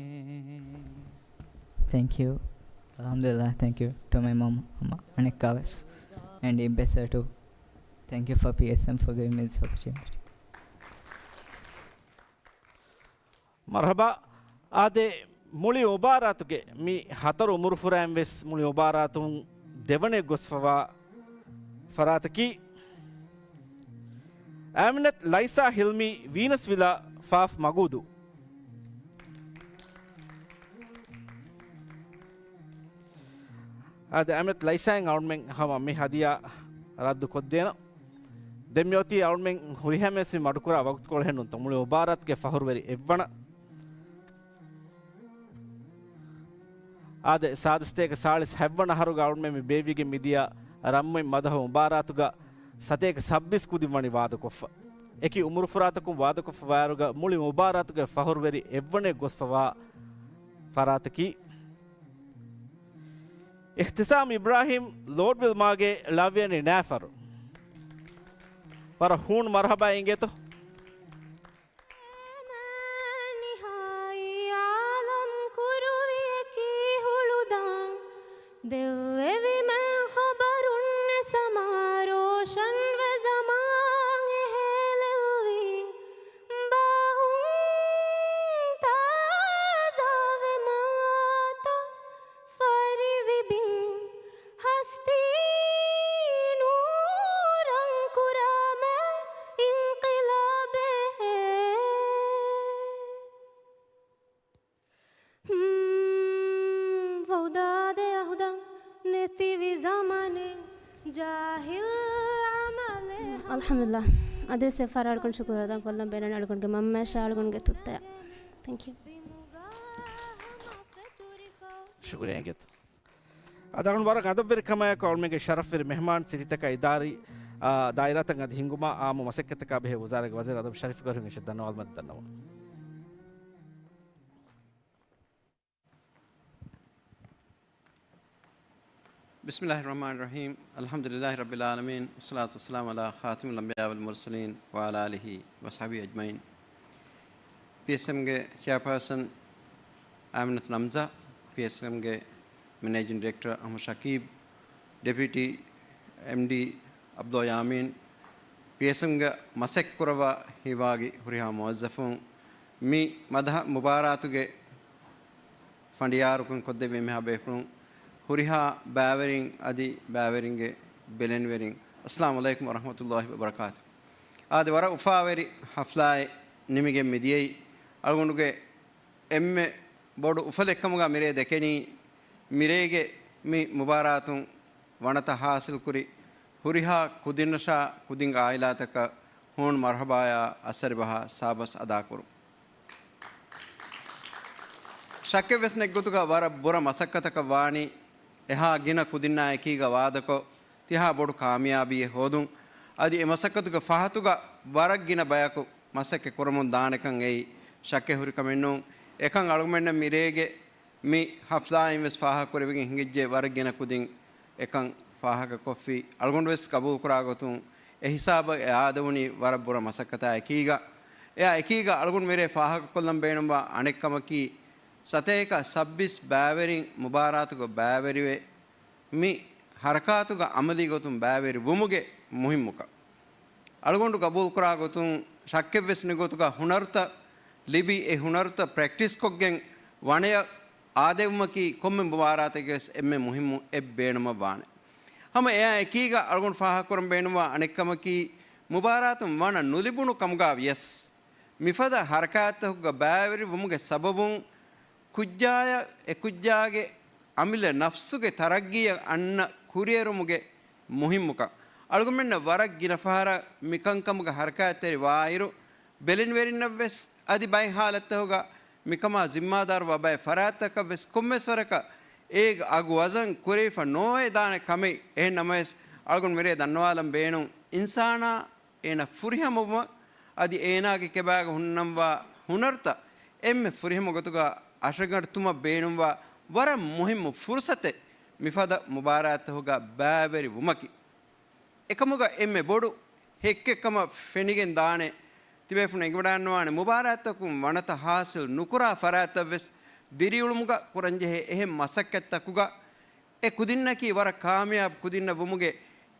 Thank you. Alhamdulillah, thank you to my mom, އަނެއްކާވެސް. And it better to thank you for P S M for giving me this opportunity. މަރުޙަބާ. އާދެ، މުޅި މުބާރާތުގެ މި ހަތަރު އުމުރުފުރާއިން ވެސް މުޅި މުބާރާތުން ދެވަނަ ގޮސްފަވާ ފަރާތަކީ، އާމިނަތް ލައިސާ ހިލްމީ، ވީނަސް ވިލާ، ފާފް މަގޫދޫ. އާދެ، އާމިނަތް ލައިސާއިން އަޅުމެން ހަމަ މި ހަދިޔާ ރައްދު ކޮށްދޭނަން. ދެން މިއޮތީ އަޅުމެން ހުރިހާމެސް މި މަޑުކުރާ ވަގުތުކޮޅެއް ނޫންތޯ، މުޅި މުބާރާތުގެ ފަހުރުވެރި އެއްވަނަ. އާދެ، ސާދަސްތޭކަ ސާޅީސް ހަތްވަނަ އަހަރުގަ އަޅުމެން މި ބޭއްވިގެން މިދިޔަ ރަންމުއިން މަދަހު މުބާރާތުގަ ސަތޭކަ ސައްބީސް ކުދިން ވަނީ ވާދަކޮށްފަ. އެކި އުމުރުފުރާތަކުން ވާދަކޮށްފަ ވާއިރުގަ މުޅި މުބާރާތުގެ ފަހުރުވެރި އެއްވަނަ ގޮސްފަވާ ފަރާތަކީ، އިޙްތިސާމް އިބްރާހިމް، ލޯޑްވިލް މާގޭ، ޅަވިޔަނި ނާފަރު. ވަރަށް ހޫނު މަރުޙަބާ އިނގޭތޯ. ނިހާއީ އާލަމް ކުރުވިޔަކީ ހުޅުދާން. ދެއްވެވިމެ ޚަބަރުން އެ ސަމާ ރޯޝަންވެ ޒަމާން އެހޭލެއްވި. ބާއުން ތާޒާވެ މާތަ ފަރިވި ބިން ހަސްތީ ނޫރަން ކުރާމެ އިންޤިލާބެއް. ހުން، ވައުދާދެ އަހުދަން ނެތިވި ޒަމާނެއް ޖާހިލް ޢަމަލެއް. އަލްޙަމްދުލިއްލާހް. އަދިވެސް އެއްފަހަރު އަޅުގަނޑު ޝުކުރު އަދާ ކޮށްލަން ބޭނުން އަޅުގަނޑުގެ މަންމަޔަށާ އަޅުގަނޑުގެ ތުއްތަޔަށް. ތެންކް ޔޫ. ޝުކުރިއްޔާ އިނގޭތޯ. އަދި އަޅުގަނޑު ވަރަށް އަދަބުވެރިކަމާއެކު އަޅުމެންގެ ޝަރަފްވެރި މެހެމާން ސިޓީތަކާ އިދާރީ، އާ، ދާއިރާތައް އަދި ހިންގުމާ އާއްމު މަސައްކަތްތަކާ ބެހޭ ވުޒާރާގެ ވަޒީރު އާދަމް ޝަރީފްގެ އަރިހުން އެއްޗެއް ދަންނަވާލުމަށް ދަންނަވަން. بسم الله الرحمن الرحيم. الحمد لله رب العالمين. والصلاة والسلام على خاتم الأنبياء والمرسلين وعلى آله وصحبه أجمعين. ޕީއެސްއެމްގެ ޗެއާޕާސަން އާމިނަތު ނަމްޒާ، ޕީއެސްއެމްގެ މެނޭޖިން ޑިރެކްޓަރ އަޙްމަދު ޝަކީބް، ޑެޕިއުޓީ އެމްޑީ ޢަބްދުﷲ ޔާމީން، ޕީއެސްއެމްގެ މަސައްކަތް ކުރައްވާ ހިތްވައި ހުރިހާ މުވައްޒަފުން، މި މަދަހަ މުބާރާތުގެ ފަނޑިޔާރުކަން ކޮށްދެއްވި މިހާ ބޭފުޅުން، ހުރިހާ ބައިވެރިން އަދި ބައިވެރިންގެ ބެލެނިވެރިން، އައްސަލާމު ޢަލައިކުމް ވަރަޙްމަތުﷲ ވަބަރަކާތު. އާދެ، ވަރަށް އުފާވެރި ޙަފްލާއެއް ނިމިގެން މިދިޔައީ. އަޅުގަނޑުގެ އެންމެ ބޮޑު އުފަލެއްކަމުގަ މިރޭ ދެކެނީ، މިރޭގެ މި މުބާރާތުން ވަނަތައް ޙާޞިލްކުރި ހުރިހާ ކުދިންނަށާ ކުދިންގެ ޢާއިލާތަކަށް ހޫނު މަރުޙަބާޔާ އައްސަރިބަހާ ސާބަސް އަދާކުރުން. ޝައްކެއްވެސް ނެތްގޮތުގަ ވަރަށް ބުރަ މަސައްކަތަކަށް ވާނީ، އެހާ ގިނަ ކުދިންނާ އެކީގަ ވާދަކޮށް، ތިހާ ބޮޑު ކާމިޔާބީއެއް ހޯދުން. އަދި އެ މަސައްކަތުގެ ފަހަތުގަ ވަރަށް ގިނަ ބަޔަކު މަސައްކަތް ކުރަމުން ދާނެކަން އެއީ ޝައްކެއް ހުރި ކަމެއް ނޫން. އެކަން އަޅުގަނޑަށް މިރޭގެ މި ޙަފްލާއިން ވެސް ފާހަގަކުރެވިގެން ހިނގިއްޖެ، ވަރަށް ގިނަ ކުދިން އެކަން ފާހަގަކޮށްފި. އަޅުގަނޑު ވެސް ޤަބޫލުކުރާ ގޮތުން އެ ހިސާބަށް އެ އާދެވުނީ ވަރަށް ބުރަ މަސައްކަތާ އެކީގަ. އެއާ އެކީގަ އަޅުގަނޑު މިރޭ ފާހަގަކޮށްލަން ބޭނުންވާ އަނެއްކަމަކީ، ސަތޭކަ ސައްބީސް ބައިވެރިން މުބާރާތުގަ ބައިވެރިވެ، މި ހަރަކާތުގަ އަމަލީ ގޮތުން ބައިވެރި ވުމުގެ މުހިއްމުކަން. އަޅުގަނޑު ގަބޫލުކުރާ ގޮތުން ޝައްކެއްވެސް ނެތް ގޮތުގަ ހުނަރުތައް ލިބި، އެ ހުނަރުތައް ޕްރެކްޓިސްކޮށްގެން ވަނަޔަށް އާދެވުމަކީ ކޮންމެ މުބާރާތެއްގެވެސް އެންމެ މުހިއްމު އެއް ބޭނުމަށް ވާނެ. ހަމަ އެއާ އެކީގަ އަޅުގަނޑު ފާހަގަކުރަން ބޭނުންވާ އަނެއްކަމަކީ، މުބާރާތުން ވަނަ ނުލިބުނު ކަމުގަ ވިޔަސް، މިފަދަ ހަރަކާތްތަކުގަ ބައިވެރި ވުމުގެ ސަބަބުން ކުއްޖާޔަށް އެ ކުއްޖާގެ އަމިއްލަ ނަފްސުގެ ތަރައްގީއަށް އަންނަ ކުރިއެރުމުގެ މުހިއްމުކަން. އަޅުގަނޑުމެންނަށް ވަރަށް ގިނަ ފަހަރަށް މިކަންކަމުގަ ހަރަކާތްތެރި ވާއިރު، ބެލެނިވެރިންނަށްވެސް އަދި ބައެއް ހާލަތްތަކުގަ މިކަމާ ޒިންމާދާރުވާ ބައެއް ފަރާތްތަކަށްވެސް ކޮންމެސް ވަރަކަށް އޭގެ އަގު ވަޒަން ކުރެވިފަ ނޯވެ ދާނެ ކަމެއް. އެހެން ނަމަވެސް، އަޅުގަނޑު މިރޭ ދަންނަވާލަން ބޭނުން، އިންސާނާ އޭނަ ފުރިހަމަވުމަށް އަދި އޭނާގެ ކިބާގަ ހުންނަންވާ ހުނަރުތައް އެންމެ ފުރިހަމަ ގޮތުގަ އަށަގަނޑުތުމަށް ބޭނުންވާ ވަރަށް މުހިއްމު ފުރުސަތެއް މިފަދަ މުބާރާތްތަކުގަ ބައިވެރި ވުމަކީ. އެކަމުގަ އެންމެ ބޮޑު ހެއްކެއްކަމަށް ފެނިގެން ދާނެ، ތިބޭފުޅުން އެނގިވަޑައިގަންނަވާނެ، މުބާރާތްތަކުން ވަނަތައް ހާސިލް ނުކުރާ ފަރާތްތައްވެސް ދިރިއުޅުމުގަ ކުރަންޖެހޭ އެހެން މަސައްކަތްތަކުގަ އެ ކުދިންނަކީ ވަރަށް ކާމިޔާބު ކުދިންނަށް ވުމުގެ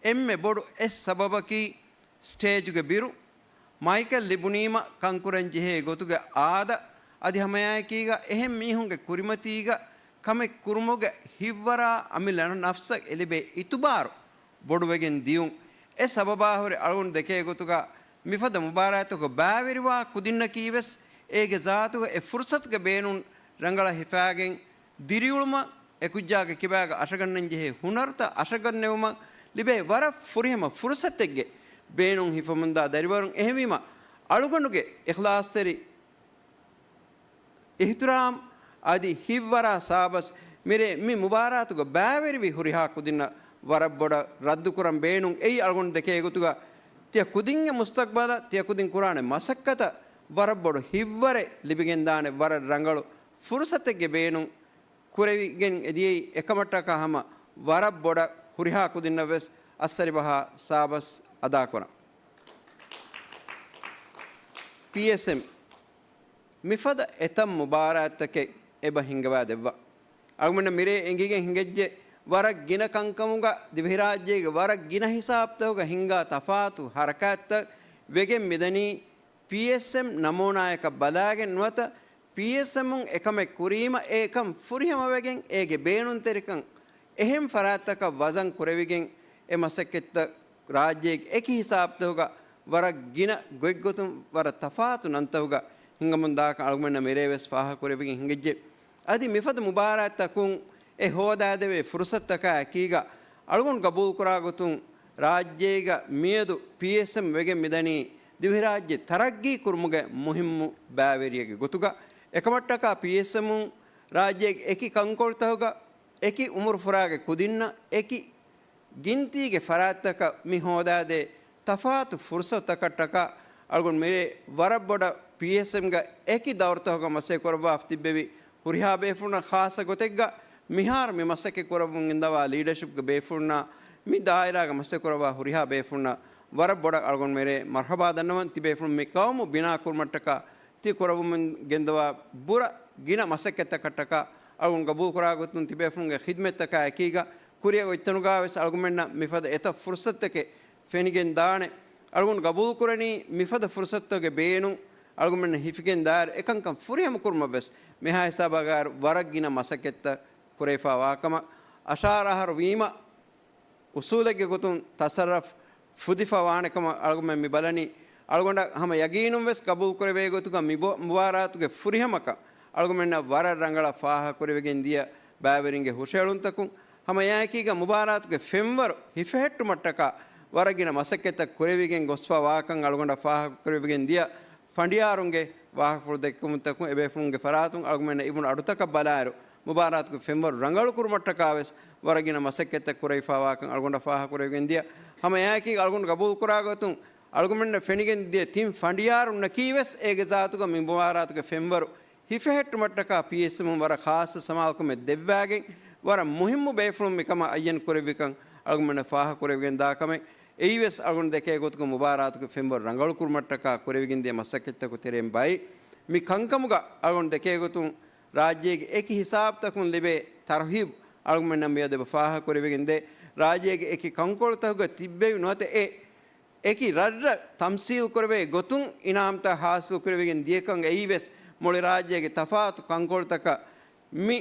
އެންމެ ބޮޑު އެއް ސަބަބަކީ، ސްޓޭޖުގެ ބިރު މައިކެއް ލިބުނީމަ ކަންކުރަން ޖެހޭ ގޮތުގެ އާދަ، އަދި ހަމައެއާއެކީގަ އެހެން މީހުންގެ ކުރިމަތީގަ ކަމެއް ކުރުމުގެ ހިތްވަރާ އަމިއްލަ ނަފްސަށް އެ ލިބޭ އިތުބާރު ބޮޑުވެގެން ދިޔުން. އެ ސަބަބާހުރެ އަޅުގަނޑު ދެކޭ ގޮތުގަ މިފަދަ މުބާރާތުގަ ބައިވެރިވާ ކުދިންނަކީވެސް އޭގެ ޒާތުގަ އެ ފުރުސަތުގެ ބޭނުން ރަނގަޅަށް ހިފާގެން، ދިރިއުޅުމަށް، އެކުއްޖާގެ ކިބާގަ އަށަގަންނަން ޖެހޭ ހުނަރުތައް އަށަގަންނެވުމަށް ލިބޭ ވަރަށް ފުރިހަމަ ފުރުސަތެއްގެ ބޭނުން ހިފަމުންދާ ދަރިވަރުން. އެހެންވީމަ، އަޅުގަނޑުގެ އިޚްލާޞްތެރި އިޙްތިރާމް އަދި ހިތްވަރާ ސާބަސް މިރޭ މި މުބާރާތުގަ ބައިވެރިވި ހުރިހާ ކުދިންނަށް ވަރަށް ބޮޑަށް ރައްދުކުރަން ބޭނުން. އެއީ އަޅުގަނޑު ދެކޭ ގޮތުގަ ތިޔަ ކުދިންގެ މުސްތަޤްބަލަށް ތިޔަ ކުދިން ކުރާނެ މަސައްކަތަށް ވަރަށް ބޮޑު ހިތްވަރެއް ލިބިގެންދާނެ ވަރަށް ރަނގަޅު ފުރުސަތެއްގެ ބޭނުން ކުރެވިގެން އެދިޔައީ. އެކަމަށްޓަކާ ހަމަ ވަރަށް ބޮޑަށް ހުރިހާ ކުދިންނަށްވެސް އައްސަރިބަހާ ސާބަސް އަދާކުރަން. ޕީއެސްއެމް މިފަދަ އެތައް މުބާރާތްތަކެއް އެބަ ހިންގަވާ ދެއްވާ. އަޅުގަނޑަށް މިރޭ އެނގިގެން ހިނގައްޖެ، ވަރަށް ގިނަ ކަންކަމުގަ ދިވެހިރާއްޖޭގެ ވަރަށް ގިނަ ހިސާބުތަކުގަ ހިންގާ ތަފާތު ހަރަކާތްތައް ވެގެން މިދަނީ، ޕީއެސްއެމް ނަމޫނާޔަކަށް ބަލާގެން ނުވަތަ، ޕީއެސްއެމުން އެކަމެއް ކުރީމަ އެކަން ފުރިހަމަވެގެން އޭގެ ބޭނުންތެރިކަން އެހެން ފަރާތްތަކަށް ވަޒަން ކުރެވިގެން އެ މަސައްކަތްތައް ރާއްޖޭގެ އެކި ހިސާބުތަކުގަ ވަރަށް ގިނަ ގޮތްގޮތުން ވަރަށް ތަފާތު ނަންތަކުގަ ހިނގަމުން ދާކަން އަޅުގަނޑަށް މިރޭވެސް ފާހަގަކުރެވިގެން ހިނގައްޖެ. އަދި މިފަދަ މުބާރާތްތަކުން އެ ހޯދާދެވޭ ފުރުސަތުތަކާ އެކީގަ އަޅުގަނޑު ގަބޫލުކުރާ ގޮތުން ރާއްޖޭގަ މިއަދު ޕީއެސްއެމް ވެގެން މިދަނީ ދިވެހިރާއްޖެ ތަރައްގީ ކުރުމުގެ މުހިއްމު ބައިވެރިއެއްގެ ގޮތުގަ. އެކަމަށްޓަކާ ޕީއެސްއެމުން ރާއްޖޭގެ އެކި ކަންކޮޅުތަކުގަ އެކި އުމުރުފުރާގެ ކުދިންނަށް އެކި ގިންތީގެ ފަރާތްތަކަށް މި ހޯދާދޭ ތަފާތު ފުރުސަތުތަކަށްޓަކާ އަޅުގަނޑު މިރޭ ވަރަށް ބޮޑަށް ޕީއެސްއެމްގަ އެކި ދައުރުތަކުގަ މަސައްކަތް ކުރައްވާފަ ތިއްބެވި ހުރިހާ ބޭފުޅުންނަށް ޚާއްޞަ ގޮތެއްގަ މިހާރު މި މަސައްކަތް ކުރައްވަމުން ގެންދަވާ ލީޑަޝިޕްގެ ބޭފުޅުންނާ މި ދާއިރާގަ މަސައްކަތް ކުރައްވާ ހުރިހާ ބޭފުޅުންނަށް ވަރަށް ބޮޑަށް އަޅުގަނޑު މިރޭ މަރްޙަބާ ދަންނަވަން. ތިބޭފުޅުން މި ޤައުމު ބިނާ ކުރުމަށްޓަކާ ތި ކުރައްވަމުން ގެންދަވާ ބުރަ ގިނަ މަސައްކަތްތަކަށްޓަކާ އަޅުގަނޑު ގަބޫލުކުރާ ގޮތުން ތިބޭފުޅުންގެ ޚިދްމަތްތަކާ އެކީގަ ކުރިއަށް އޮތްތަނުގާވެސް އަޅުގަނޑުމެންނަށް މިފަދަ އެތައް ފުރުސަތުތަކެއް ފެނިގެން ދާނެ. އަޅުގަނޑު ގަބޫލުކުރަނީ މިފަދަ ފުރުސަތުތަކުގެ ބޭނުން އަޅުގަނޑުމެންނަށް ހިފިގެން ދާއިރު އެކަންކަން ފުރިހަމަ ކުރުމަށްވެސް މިހާ ހިސާބަށް ގާއިރު ވަރަށް ގިނަ މަސައްކަތްތައް ކުރެވިފާ ވާކަމަށް. އަށާރަ އަހަރު ވީމަ، އުސޫލެއްގެ ގޮތުން ތަސައްރަފް ފުދިފަ ވާނެކަމަށް އަޅުގަނޑުމެން މި ބަލަނީ. އަޅުގަނޑަށް ހަމަ ޔަގީނުން ވެސް ގަބޫލު ކުރެވޭ ގޮތުގަ މި ބޯ-، މުބާރާތުގެ ފުރިހަމަކަން އަޅުގަނޑުމެންނަށް ވަރަށް ރަނގަޅަށް ފާހަގަ ކުރެވިގެން ދިޔަ ބައިވެރިންގެ ހުށައެޅުންތަކުން ހަމަ އެއާއެކީގަ މުބާރާތުގެ ފެންވަރު ހިފެހެއްޓުމަށްޓަކާ ވަރަށް ގިނަ މަސައްކަތްތައް ކުރެވިގެން ގޮސްފަ ވާކަން އަޅުގަނޑަށް ފާހަގަ ކުރެވިގެން ދިޔަ ފަނޑިޔާރުންގެ ވާހަކަފުޅު ދެއްކުމުންތަކުން އެބޭފުޅުންގެ ފަރާތުން އަޅުގަނޑުމެންނަށް އިވުނު އަޑުތަކަށް ބަލާއިރު، މުބާރާތުގެ ފެންވަރު ރަނގަޅު ކުރުމަށްޓަކާވެސް ވަރަށް ގިނަ މަސައްކަތްތައް ކުރެވިފާވާކަން އަޅުގަނޑަށް ފާހަގަކުރެވިގެން ދިޔަ. ހަމަ އެއާއެކީ އަޅުގަނޑު ގަބޫލުކުރާ ގޮތުން އަޅުގަނޑުމެންނަށް ފެނިގެން ދިޔަ ތިން ފަނޑިޔާރުންނަކީވެސް އޭގެ ޒާތުގަ މި މުބާރާތުގެ ފެންވަރު ހިފެހެއްޓުމަށްޓަކާ ޕީއެސްއެމުން ވަރަށް ޚާއްޞަ ސަމާލުކަމެއް ދެއްވާގެން، ވަރަށް މުހިއްމު ބޭފުޅުން މިކަމަށް އައްޔަން ކުރެއްވިކަން އަޅުގަނޑުމެންނަށް ފާހަގަކުރެވިގެން ދާ ކަމެއް. އެއީވެސް އަޅުގަނޑު ދެކޭ ގޮތުގަ މުބާރާތުގެ ފެންވަރު ރަނގަޅު ކުރުމަށްޓަކާ ކުރެވިގެންދިޔަ މަސައްކަތްތަކުގެ ތެރެއިން ބައެއް. މި ކަންކަމުގަ އަޅުގަނޑު ދެކޭ ގޮތުން ރާއްޖޭގެ އެކި ހިސާބުތަކުން ލިބޭ ތަރުހީބު އަޅުގަނޑުމެންނަށް މިއަދު އެބަ ފާހަގަކުރެވިގެންދޭ. ރާއްޖޭގެ އެކި ކަންކޮޅުތަކުގަ ތިއްބެވި ނުވަތަ އެ އެކި ރަށްރަށް ތަމްސީލް ކުރެވޭ ގޮތުން އިނާމްތައް ހާސިލް ކުރެވިގެން ދިޔަކަން އެއީވެސް މުޅި ރާއްޖޭގެ ތަފާތު ކަންކޮޅުތަކަށް މި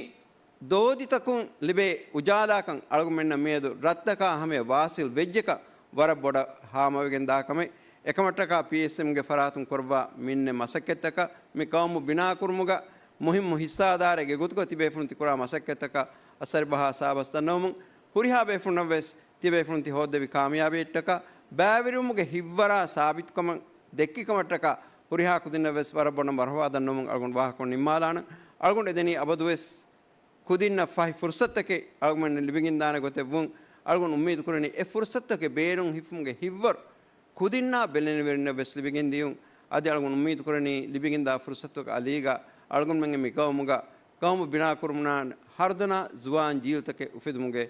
ދޯދިތަކުން ލިބޭ އުޖާލާކަން އަޅުގަނޑުމެންނަށް މިއަދު ރަށްތަކާ ހަމަޔަށް ވާސިލް ވެއްޖެކަން ވަރަށް ބޮޑަށް ހާމަވެގެން ދާ ކަމެއް. އެކަމަށްޓަކާ ޕީއެސްއެމްގެ ފަރާތުން ކުރައްވާ މިންނެ މަސައްކަތްތަކަށް މި ގައުމު ބިނާކުރުމުގަ މުހިއްމު ހިއްސާދާރެއްގެ ގޮތުގަ ތިބޭފުޅުން ތިކުރާ މަސައްކަތްތަކަށް އަސަރުބަހާ ސާބަސް ދަންނަވަމުން ހުރިހާ ބޭފުޅުންނަށްވެސް ތިބޭފުޅުން ތި ހޯއްދެވި ކާމިޔާބީއެއްޓަކާ ބައިވެރިވުމުގެ ހިތްވަރާ ސާބިތުކަމަށް ދެއްކި ކަމަށްޓަކާ ހުރިހާ ކުދިންނަށްވެސް ވަރަށް ބޮޑަށް މަރުހަބާ ދަންނަވަމުން އަޅުގަނޑު ވާހަކަކޮށް ނިންމާލާނަން. އަޅުގަނޑު އެދެނީ އަބަދުވެސް ކުދިންނަށް ފަހި ފުރުސަތުތަކެއް އަޅުގަނޑު ލިބިގެންދާނެ ގޮތެއްވުން. އަޅުގަނޑު އުއްމީދު ކުރަނީ އެ ފުރުސަތުތަކެއް ބޭނުން ހިފުމުގެ ހިތްވަރު ކުދިންނާ ބެލެނިވެރިންނަށް ވެސް ލިބިގެން ދިޔުން. އަދި އަޅުގަނޑު އުއްމީދު ކުރަނީ ލިބިގެންދާ ފުރުސަތުގެ އަލީގަ އަޅުގަނޑުމެންގެ މި ގައުމުގަ ގައުމު ބިނާ ކުރުމުން ހަރުދަނާ ޒުވާން ޖީލުތަކެއް އުފެދުމުގެ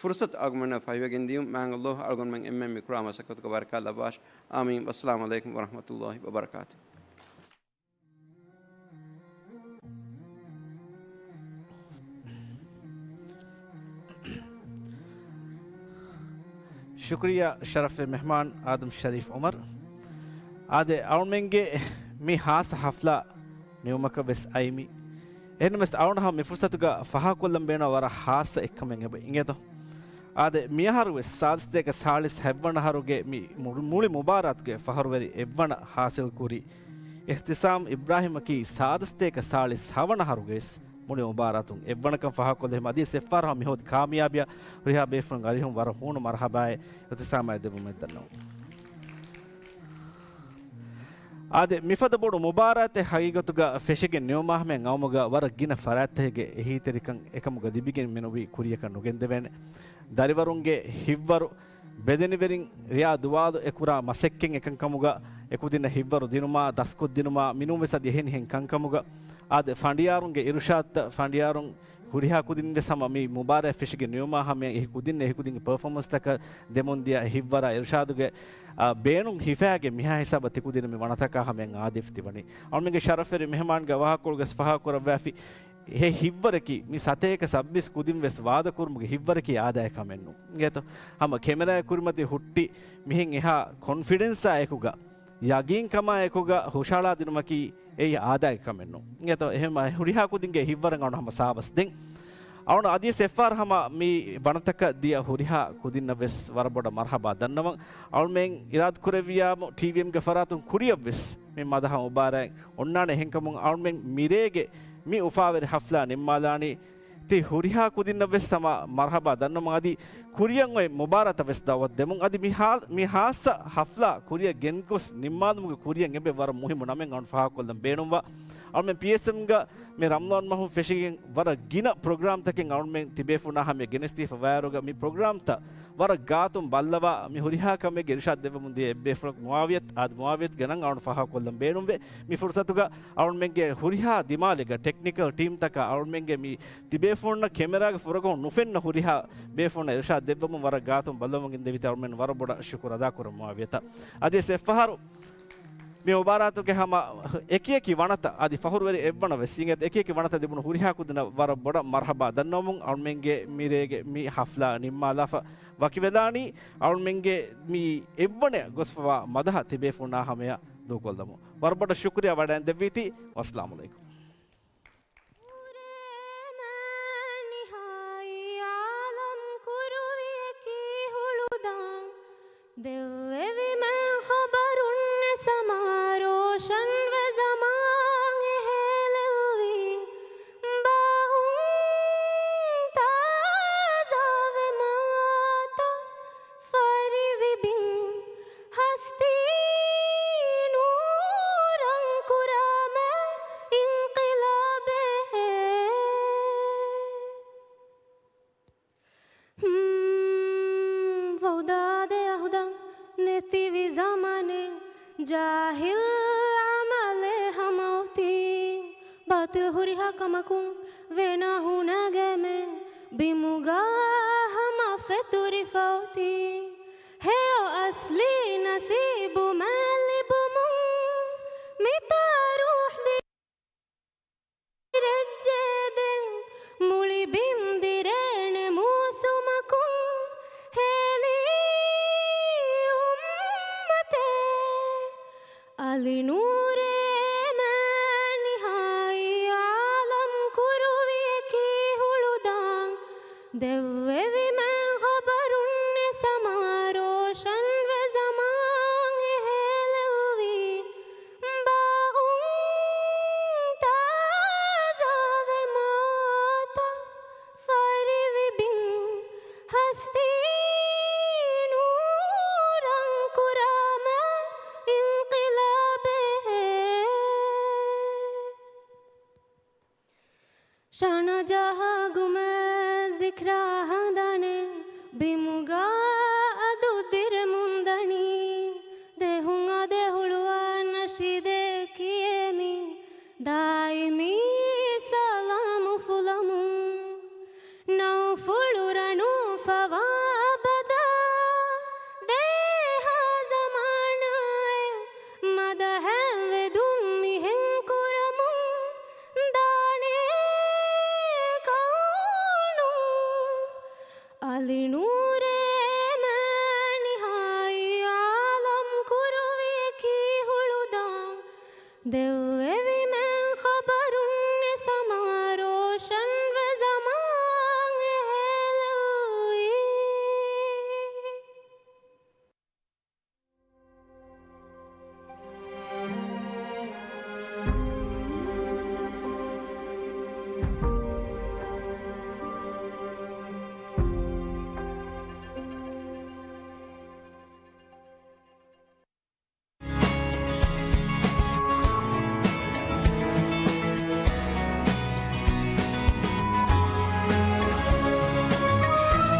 ފުރުސަތު އަޅުގަނޑުމެންނަށް ފަހިވެގެން ދިޔުން. މާތް ﷲ އަޅުގަނޑުމެން އެންމެން މި ކުރާ މަސައްކަތުގަ ބަރަކާތް ލައްވާށި. އާމީން. ވައްސަލާމު ޢަލައިކުމް ވަރަޙްމަތުﷲ ވަބަރަކާތުހު. ޝުކުރިއްޔާ ޝަރަފްވެރި މެހްމާން އާދަމް ޝަރީފް ޢުމަރު. އާދެ، އަޅުމެންގެ މި ހާއްސަ ހަފްލާ ނިމުމަކަށް ވެސް އައިމި. އެހެންނަމަވެސް އަޅުގަނޑު ހަމަ މި ފުރުސަތުގަ ފާހަގަކޮށްލަން ބޭނުން ވަރަށް ހާއްސަ އެއްކަމެއް އެބަ އިނގޭތޯ. އާދެ، މިއަހަރު ވެސް ސާދަސްތޭކަ ސާޅީސް ހަތްވަނަ އަހަރުގެ މި މުޅި، މުޅި މުބާރާތުގެ ފަހަރުވެރި އެއްވަނަ ހާސިލް ކުރި އިހްތިސާމް އިބްރާހިމަކީ ސާދަސްތޭކަ ސާޅީސް ހަވަނަ އަހަރުގައި ވެސް މުޅި މުބާރާތުން އެއްވަނަކަން ފާހަގަކޮށްލެވުމަށް އަދިވެސް އެއްފަހަރު ހަމަ މިހޯދި ކާމިޔާބީއަށް ހުރިހާ ބޭފުޅުން އަރިހުން ވަރަށް ހޫނު މަރުޙަބާއެއް އިހްތިސާމާއެއް ދެއްވުމެއް ދަންނަވަން. އާދެ، މިފަދަ ބޮޑު މުބާރާތެއް ހަގީގަތުގަ ފެށިގެން ނިމުމާ ހަމަޔަށް ގައުމުގަ ވަރަށް ގިނަ ފަރާތްތަކެއްގެ އެހީތެރިކަން އެކަމުގަ ލިބިގެން މިނުވީ ކުރިޔަކަށް ނުގެންދެވޭނެ. ދަރިވަރުންގެ ހިތްވަރު، ބެލެނިވެރިން ރެޔާ ދުވާލު އެކުރާ މަސައްކަތް އެކަންކަމުގަ އެކުދިންނަށް ހިތްވަރު ދިނުމާ، ދަސްކޮށްދިނުމާ، މިނޫންވެސް އަދި އެހެނިހެން ކަންކަމުގަ އާދެ، ފަނޑިޔާރުންގެ އިރުޝާދުތައް، ފަނޑިޔާރުން ހުރިހާ ކުދިން ވެސް ހަމަ މި މުބާރާތް ފެށިގެން ނިމުމާ ހަމަޔަށް އެހި ކުދިން އެހި ކުދިންގެ ޕަރފޯމަންސްތަކަށް ދެމުންދިޔަ ހިތްވަރާ އިރުޝާދުގެ، އާ، ބޭނުން ހިފާގެން މިހާ ހިސާބަށް ތިކުދިން މި ވަނަތަކާ ހަމަޔަށް އާދެވި ތިވަނީ. އަޅުމެންގެ ޝަރަފްވެރި މެހެމާންގެ ވާހަކަކޮޅުގަސް ފާހަގަކުރައްވާފި އެ ހިތްވަރަކީ މި ސަތޭކަ ސައްބީސް ކުދިން ވެސް ވާދަކުރުމުގެ ހިތްވަރަކީ އާދައިގެ ކަމެއް ނޫން. އިނގޭތޯ؟ ހަމަ ކެމެރާއެއް ކުރިމަތި ހުއްޓި މިހެން އެހާ ކޮންފިޑެންސާ އެކުގަ ޔަގީންކަމާ އެކުގަ ހުށަހަޅާދިނުމަކީ އެއީ އާދައިގެ ކަމެއް ނޫން. އިނގޭތޯ؟ އެހެން ހުރިހާ ކުދިންގެ ހިތްވަރަށް އަޅު ހަމަ ސާބަސް ދެން. އަޅު އަދިވެސް އެއްފަހަރު ހަމަ މި ވަނަތަކަށް ދިޔަ ހުރިހާ ކުދިންނަށް ވެސް ވަރަށް ބޮޑަށް މަރުޙަބާ ދަންނަވަން. އަޅުމެން އިރާދަކުރެއްވިއްޔާމު ޓީވީއެމްގެ ފަރާތުން ކުރިއަށް ވެސް މި މަދަހަ މުބާރާތް އޮންނާނެ. އެހެންކަމުން އަޅުމެން މިރޭގެ މި އުފާވެރި ހަފްލާ ނިންމާލާނީ ތި ހުރިހާ ކުދިންނަށް ވެސް ހަމަ މަރުޙަބާ ދަންނަވަމުން އަދި ކުރިއަށް އޮތް މުބާރާތަށް ވެސް ދަޢުވަތު ދެމުން. އަދި މި ހާ-، މި ހާއްސަ ހަފްލާ ކުރިއަށް ގެންގޮސް ނިންމާލުމުގެ ކުރިއަށް އެބަ ވަރަށް މުހިއްމު ނަމެއް އަޅު ފާހަގަކޮށްލަން ބޭނުންވާ. އަޅުމެން ޕީއެސްއެމްގަ މި ރަމަޟާން މަހުން ފެށިގެން ވަރަށް ގިނަ ޕްރޮގްރާމްތަކެއް އަޅުމެން ތިބޭފުޅުންނާ ހަމަޔަށް ގެނެސްދީފަ ވާއިރުގަ މި ޕްރޮގްރާމްތައް ވަރަށް ގާތުން ބައްލަވާ މި ހުރިހާ ކަމެއްގެ އިރުޝާދު ދެއްވަމުން ދިޔަ އެއްބޭފުޅަކު މުޢާވިޔަތު، އާދެ، މުޢާވިޔަތުގެ ނަން އަޅުން ފާހަގަކޮށްލަން ބޭނުންވޭ. މި ފުރުސަތުގަ އަޅުމެންގެ ހުރިހާ ދިމާލެއްގަ ޓެކްނިކަލް ޓީމްތަކާ އަޅުމެންގެ މި ތިބޭފުޅުންނަށް ކެމެރާގެ ފުރަގަހުން ނުފެންނަ ހުރިހާ ބޭފުޅުންނަށް އިރުޝާދު ދެއްވަމުން ވަރަށް ގާތުން ބައްލަވަމުން ގެންދެވިތީ އަޅުމެން ވަރަށް ބޮޑަށް ޝުކުރު އަދާކުރަން މުޢާވިޔަތަށް. އަދިވެސް އެއްފަހަރު މި މުބާރާތުގެ ހަމަ އެކިއެކި ވަނަތައް އަދި ފަހުރުވެރި އެއްވަނަ ވެސް އިނގޭތޯ އެކިއެކި ވަނަތައް ލިބުނު ހުރިހާ ކުދިންނަށް ވަރަށް ބޮޑަށް މަރުޙަބާ ދަންނަވަމުން އަޅުމެންގެ މިރޭގެ މި ހަފްލާ ނިންމާލާފަ ވަކިވެލާނީ. އަޅުމެންގެ މި އެއްވަނަ ގޮސްފަވާ މަދަހަ ތިބޭފުޅުންނާ ހަމަޔަށް ދޫކޮށްލަމުން. ވަރަށް ބޮޑަށް ޝުކުރިއްޔާ ވަޑައިން ދެއްވީތީ. ވައްސަލާމު ޢަލައިކުމް. ނިހާއީ ޢާލަމް ކުރުވިޔަކީ ހުޅުދާން. ދެއްވެވިމެ ޚަބަރުން އެ ސަމާ ރޯޝަންވެ ޒަމާން އެހޭލެއްވީ. ބާއުން ތާޒާވެ މާތަ ފަރިވި ބިން ހަސްތީ ނޫރަން ކުރާމެ އިންޤިލާބެއް. ހުން، ވައުދާދެ އަހުދަށް ނެތިވި ޒަމާނެއް، ޖާހިލް ޢަމަލެއް ހަމައޮތީ. ބާތިލް ހުރިހާ ކަމަކުން ވެނާ ހުނަގެމެ، ބިމުގަ ހަމަ ފެތުރިފައޮތީ. ހެޔޮ ދެއްވެވިމެން ޚަބަރުންނެއް ސަމާ ރޯޝަންވެ ޒަމާން އެހޭލެއްވީ. ބާޣުން ތާޒާވެ މާތަ ފަރިވި ބިން ހަސްތީ ނޫރަން ކުރާމެ އިންޤިލާބެއް. ޝަނަޖާހާ ގުމެ ޒިކްރާ ހަނދާނެ ބިމުގާ އަދު ދިރެމުން ދަނީ. ދެހުން އާދޭ ހުޅުވާ ނަޝީދެއް ކިޔޭ މި ދާއިމީ ސަލާމު ފުލަމުން. ނައުފުޅު ރަނު ފަވާ އަބަދާ ދޭހާ ޒަމާނާއެއް މަދަހަށް ވެދުން މިހެން ކުރަމުން ދާނެ ކައުނު. އަލި ނޫރޭ މާނިހާއި އާލަމް ކުރުވި އެކީ ހުޅުދާ ދެއް